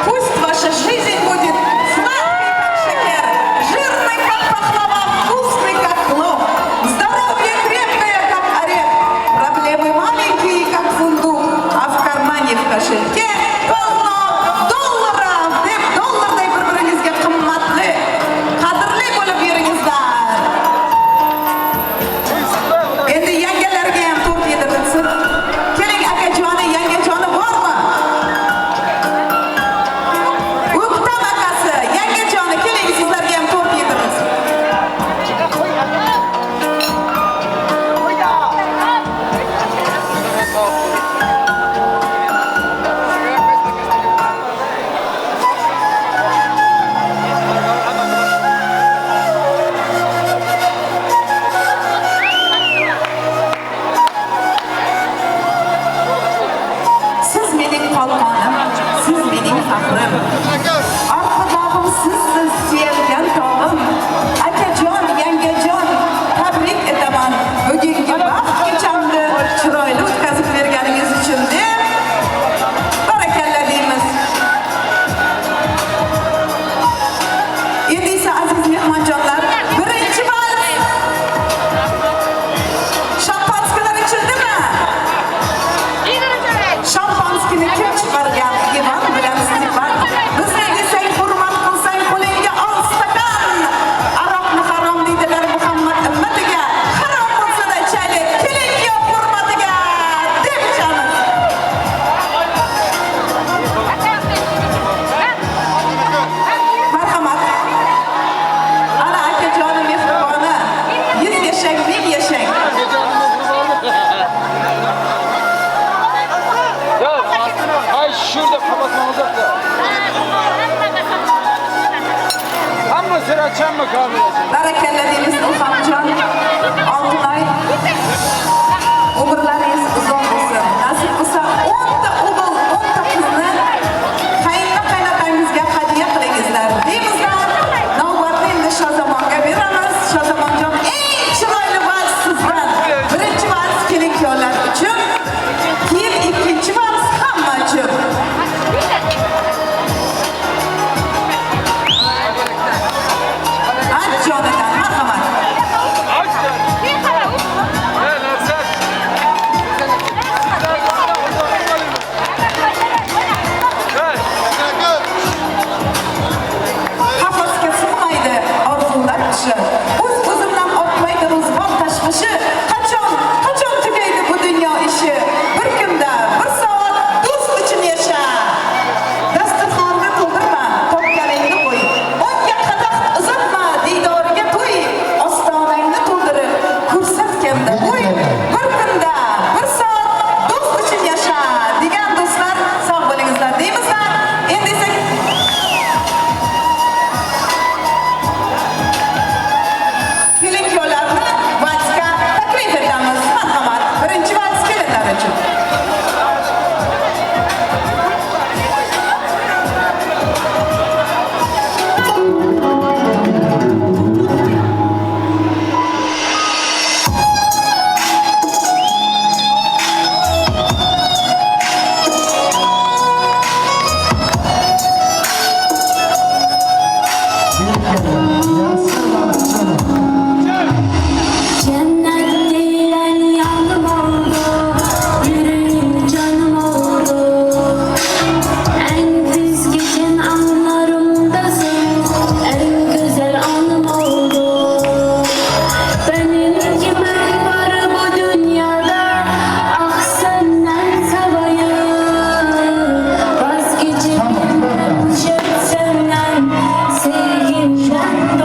Пусть ваша жизнь будет сладкой, как шакер, жирной, как пахлава, вкусной, как плов, здоровье крепкое, как орех, проблемы маленькие, как фундук, а в кармане, в кошельке полно долларов. Deb dollarday bir-biringizga qimmatli, qadrli bo'lib yuringizlar. Endi yangalarga ham tort yedirilsin. Keling akajoni, yangajoni bormi? O'ktam akasi, yangajoni, keling sizlarga ham tort yedirilsin. Siz mening qalqonim, siz mening faxrim. Arqa bog'im sizsiz, suyangan tog'im. Akajon, yangajon, tabrik etaman. Bugungi baxt kechamni chiroyli o'tkazib berganingiz uchun deb barakalla deymiz. Endi esa aziz mehmonjonlar, birinchi vals. Shampanskilar ichildimi? Shampanskini kim chiqargan? Ivan bilan Stepan. Bizni desang hurmat qilsang qo'lingga ol stakan. Aroqni harom deydilar Muhammad ummatiga. Harom bo'lsa-da ichaylik, kelin kuyov hurmatiga deb ichamiz. Marhamat. Ana akajoni mehriboni, 100 yashang, 1000 yashang. Ya ay şurada kapatmamız yok da. Hamma sıra açan mı kahve? Barakalla deymiz Ilhomjon, Oltinay. Umrlaringiz uzoq bo'lsin. Nasib qilsa 10 ta o'g'il, 10 ta qizni qaynona qaynotangizga hadya qilingizlar. Deymizlar. Navbatni endi Shozamonga beramiz. Shozamonjon, eng chiroyli vals sizdan. Birinchi vals kelin kuyovlar uchun, keyin ikkinchi vals hamma uchun. Jonidan marhamat. Qafasga sig'maydi orzular qushi. O'z-o'zimdan ortmaydi ro'zg'or tashvishi. Qachon, qachon tugaydi bu dunyo ishi? Bir kunda, bir soat do'st uchun yasha. Dasturxonni to'ldirma, topganingni qo'y. O'nga qadah uzatma, diydoriga to'y. Ostonangni to'ldirib, ko'rsatganda bo'y. Bir kunda, bir soat do'st uchun yasha degan do'stlar, sog' bo'lingizlar deymizlar. Endi esa kelin kuyovlarni valsga taklif etamiz. Marhamat. Birinchi vals kelinlar uchun. Cennet diyen yanım oldu, yüreğim canım oldu. En tez geçen anlarımdasın, en güzel anım oldu. Benim kimim var bu dünyada, ah senden savayım. Vazgeçemem senden, sevgimden.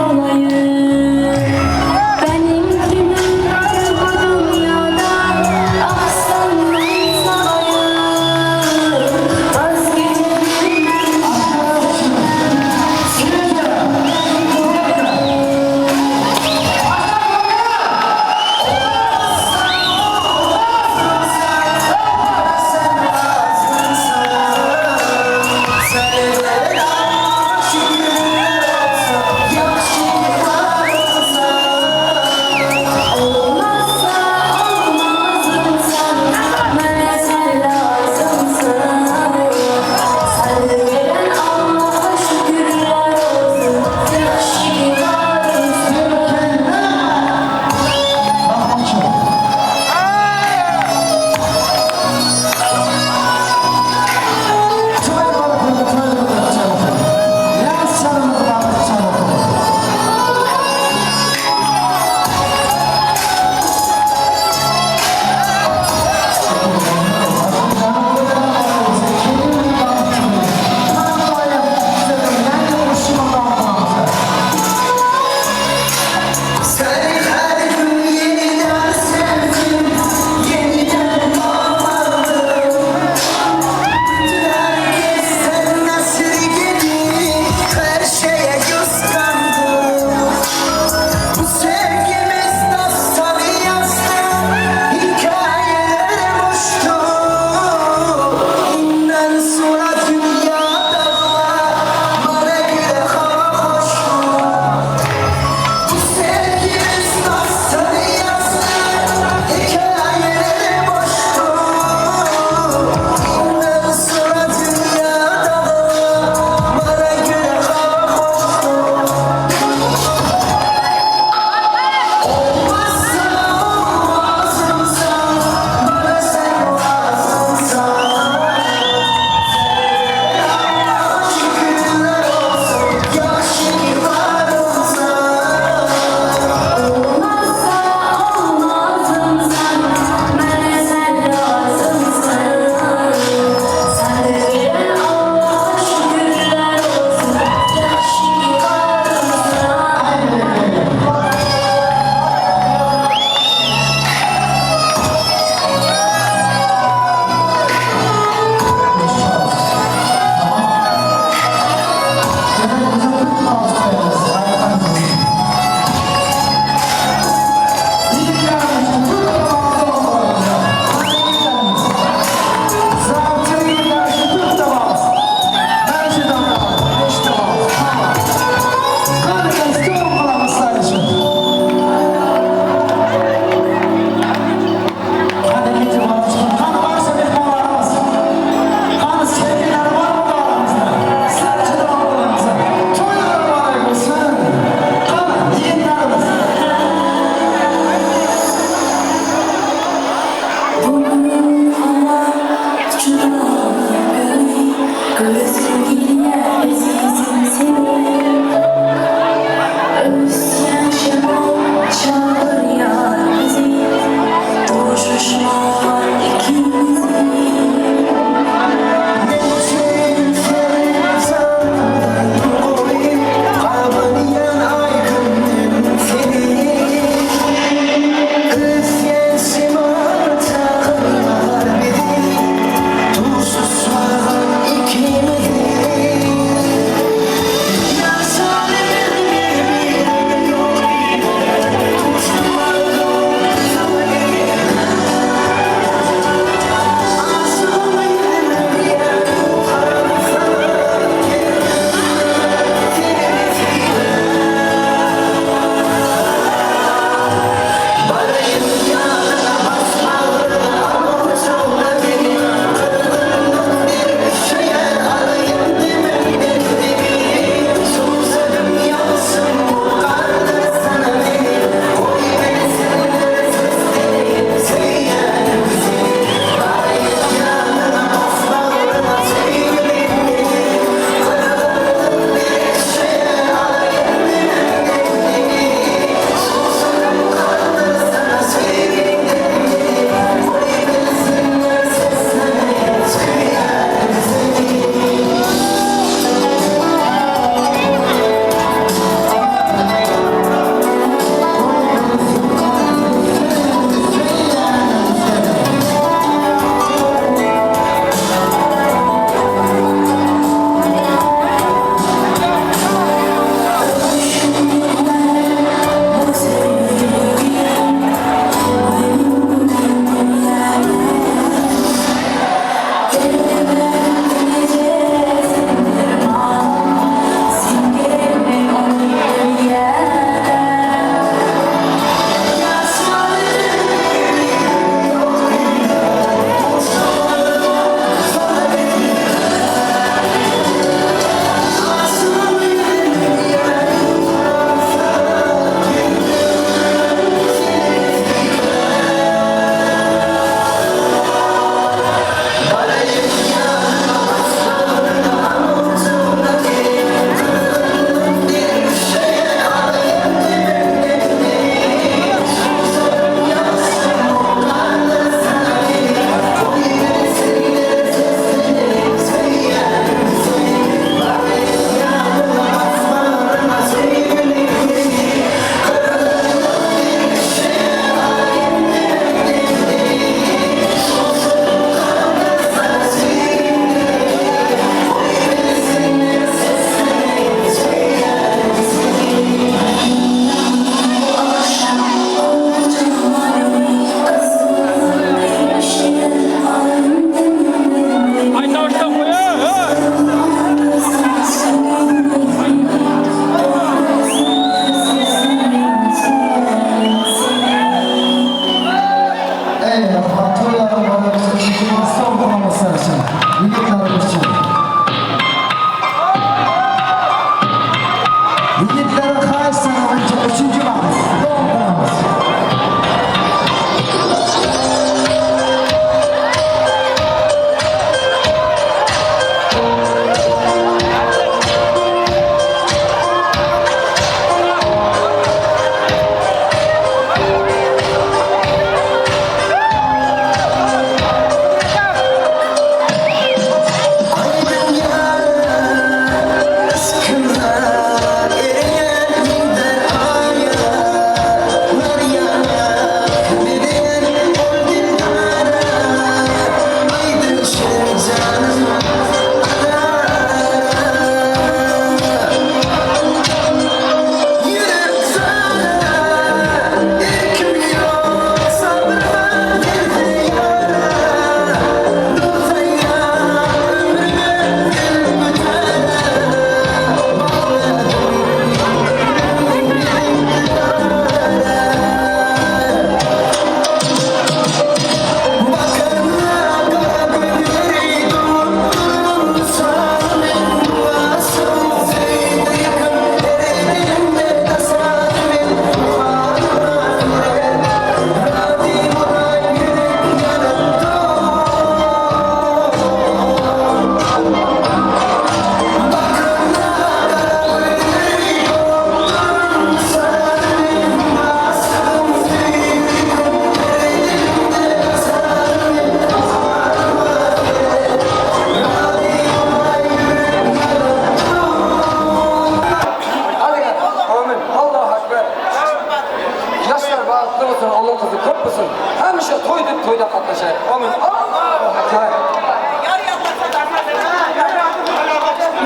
Navbatdagi xayish sanaluvchi 3-vals. Davom qilamiz.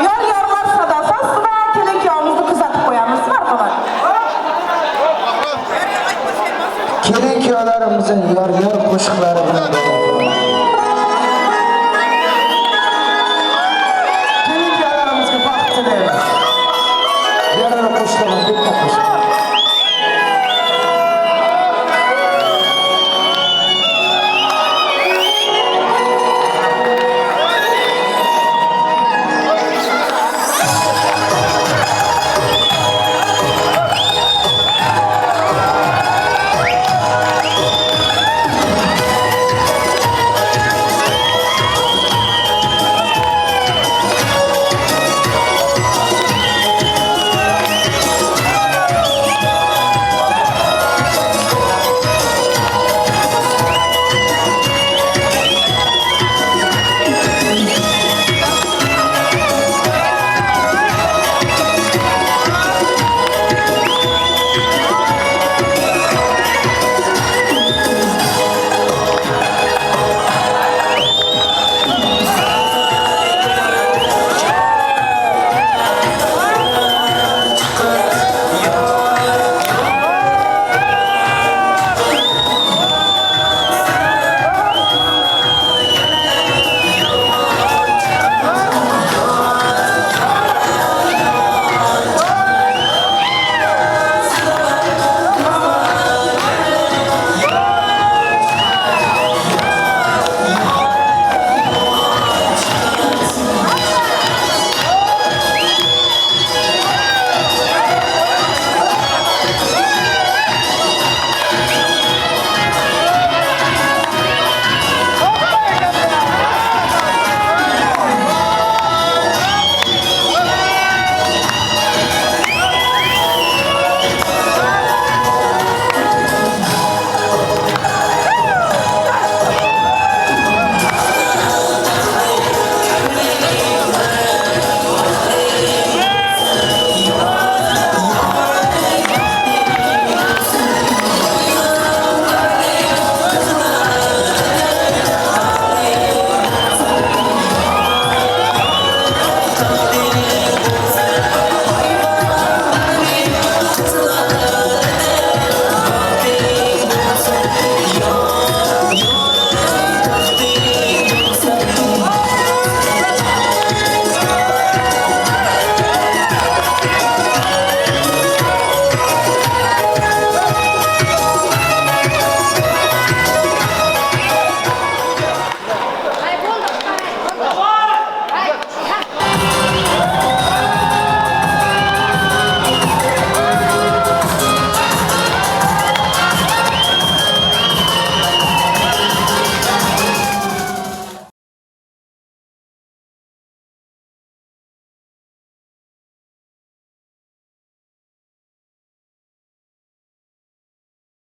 Yor-yorlar sadosi ostida kelin-kuyovimizni kuzatib qo'yamiz. Marhamat. Kelin-kuyovlarimizning yor-yor qo'shiqlari bilan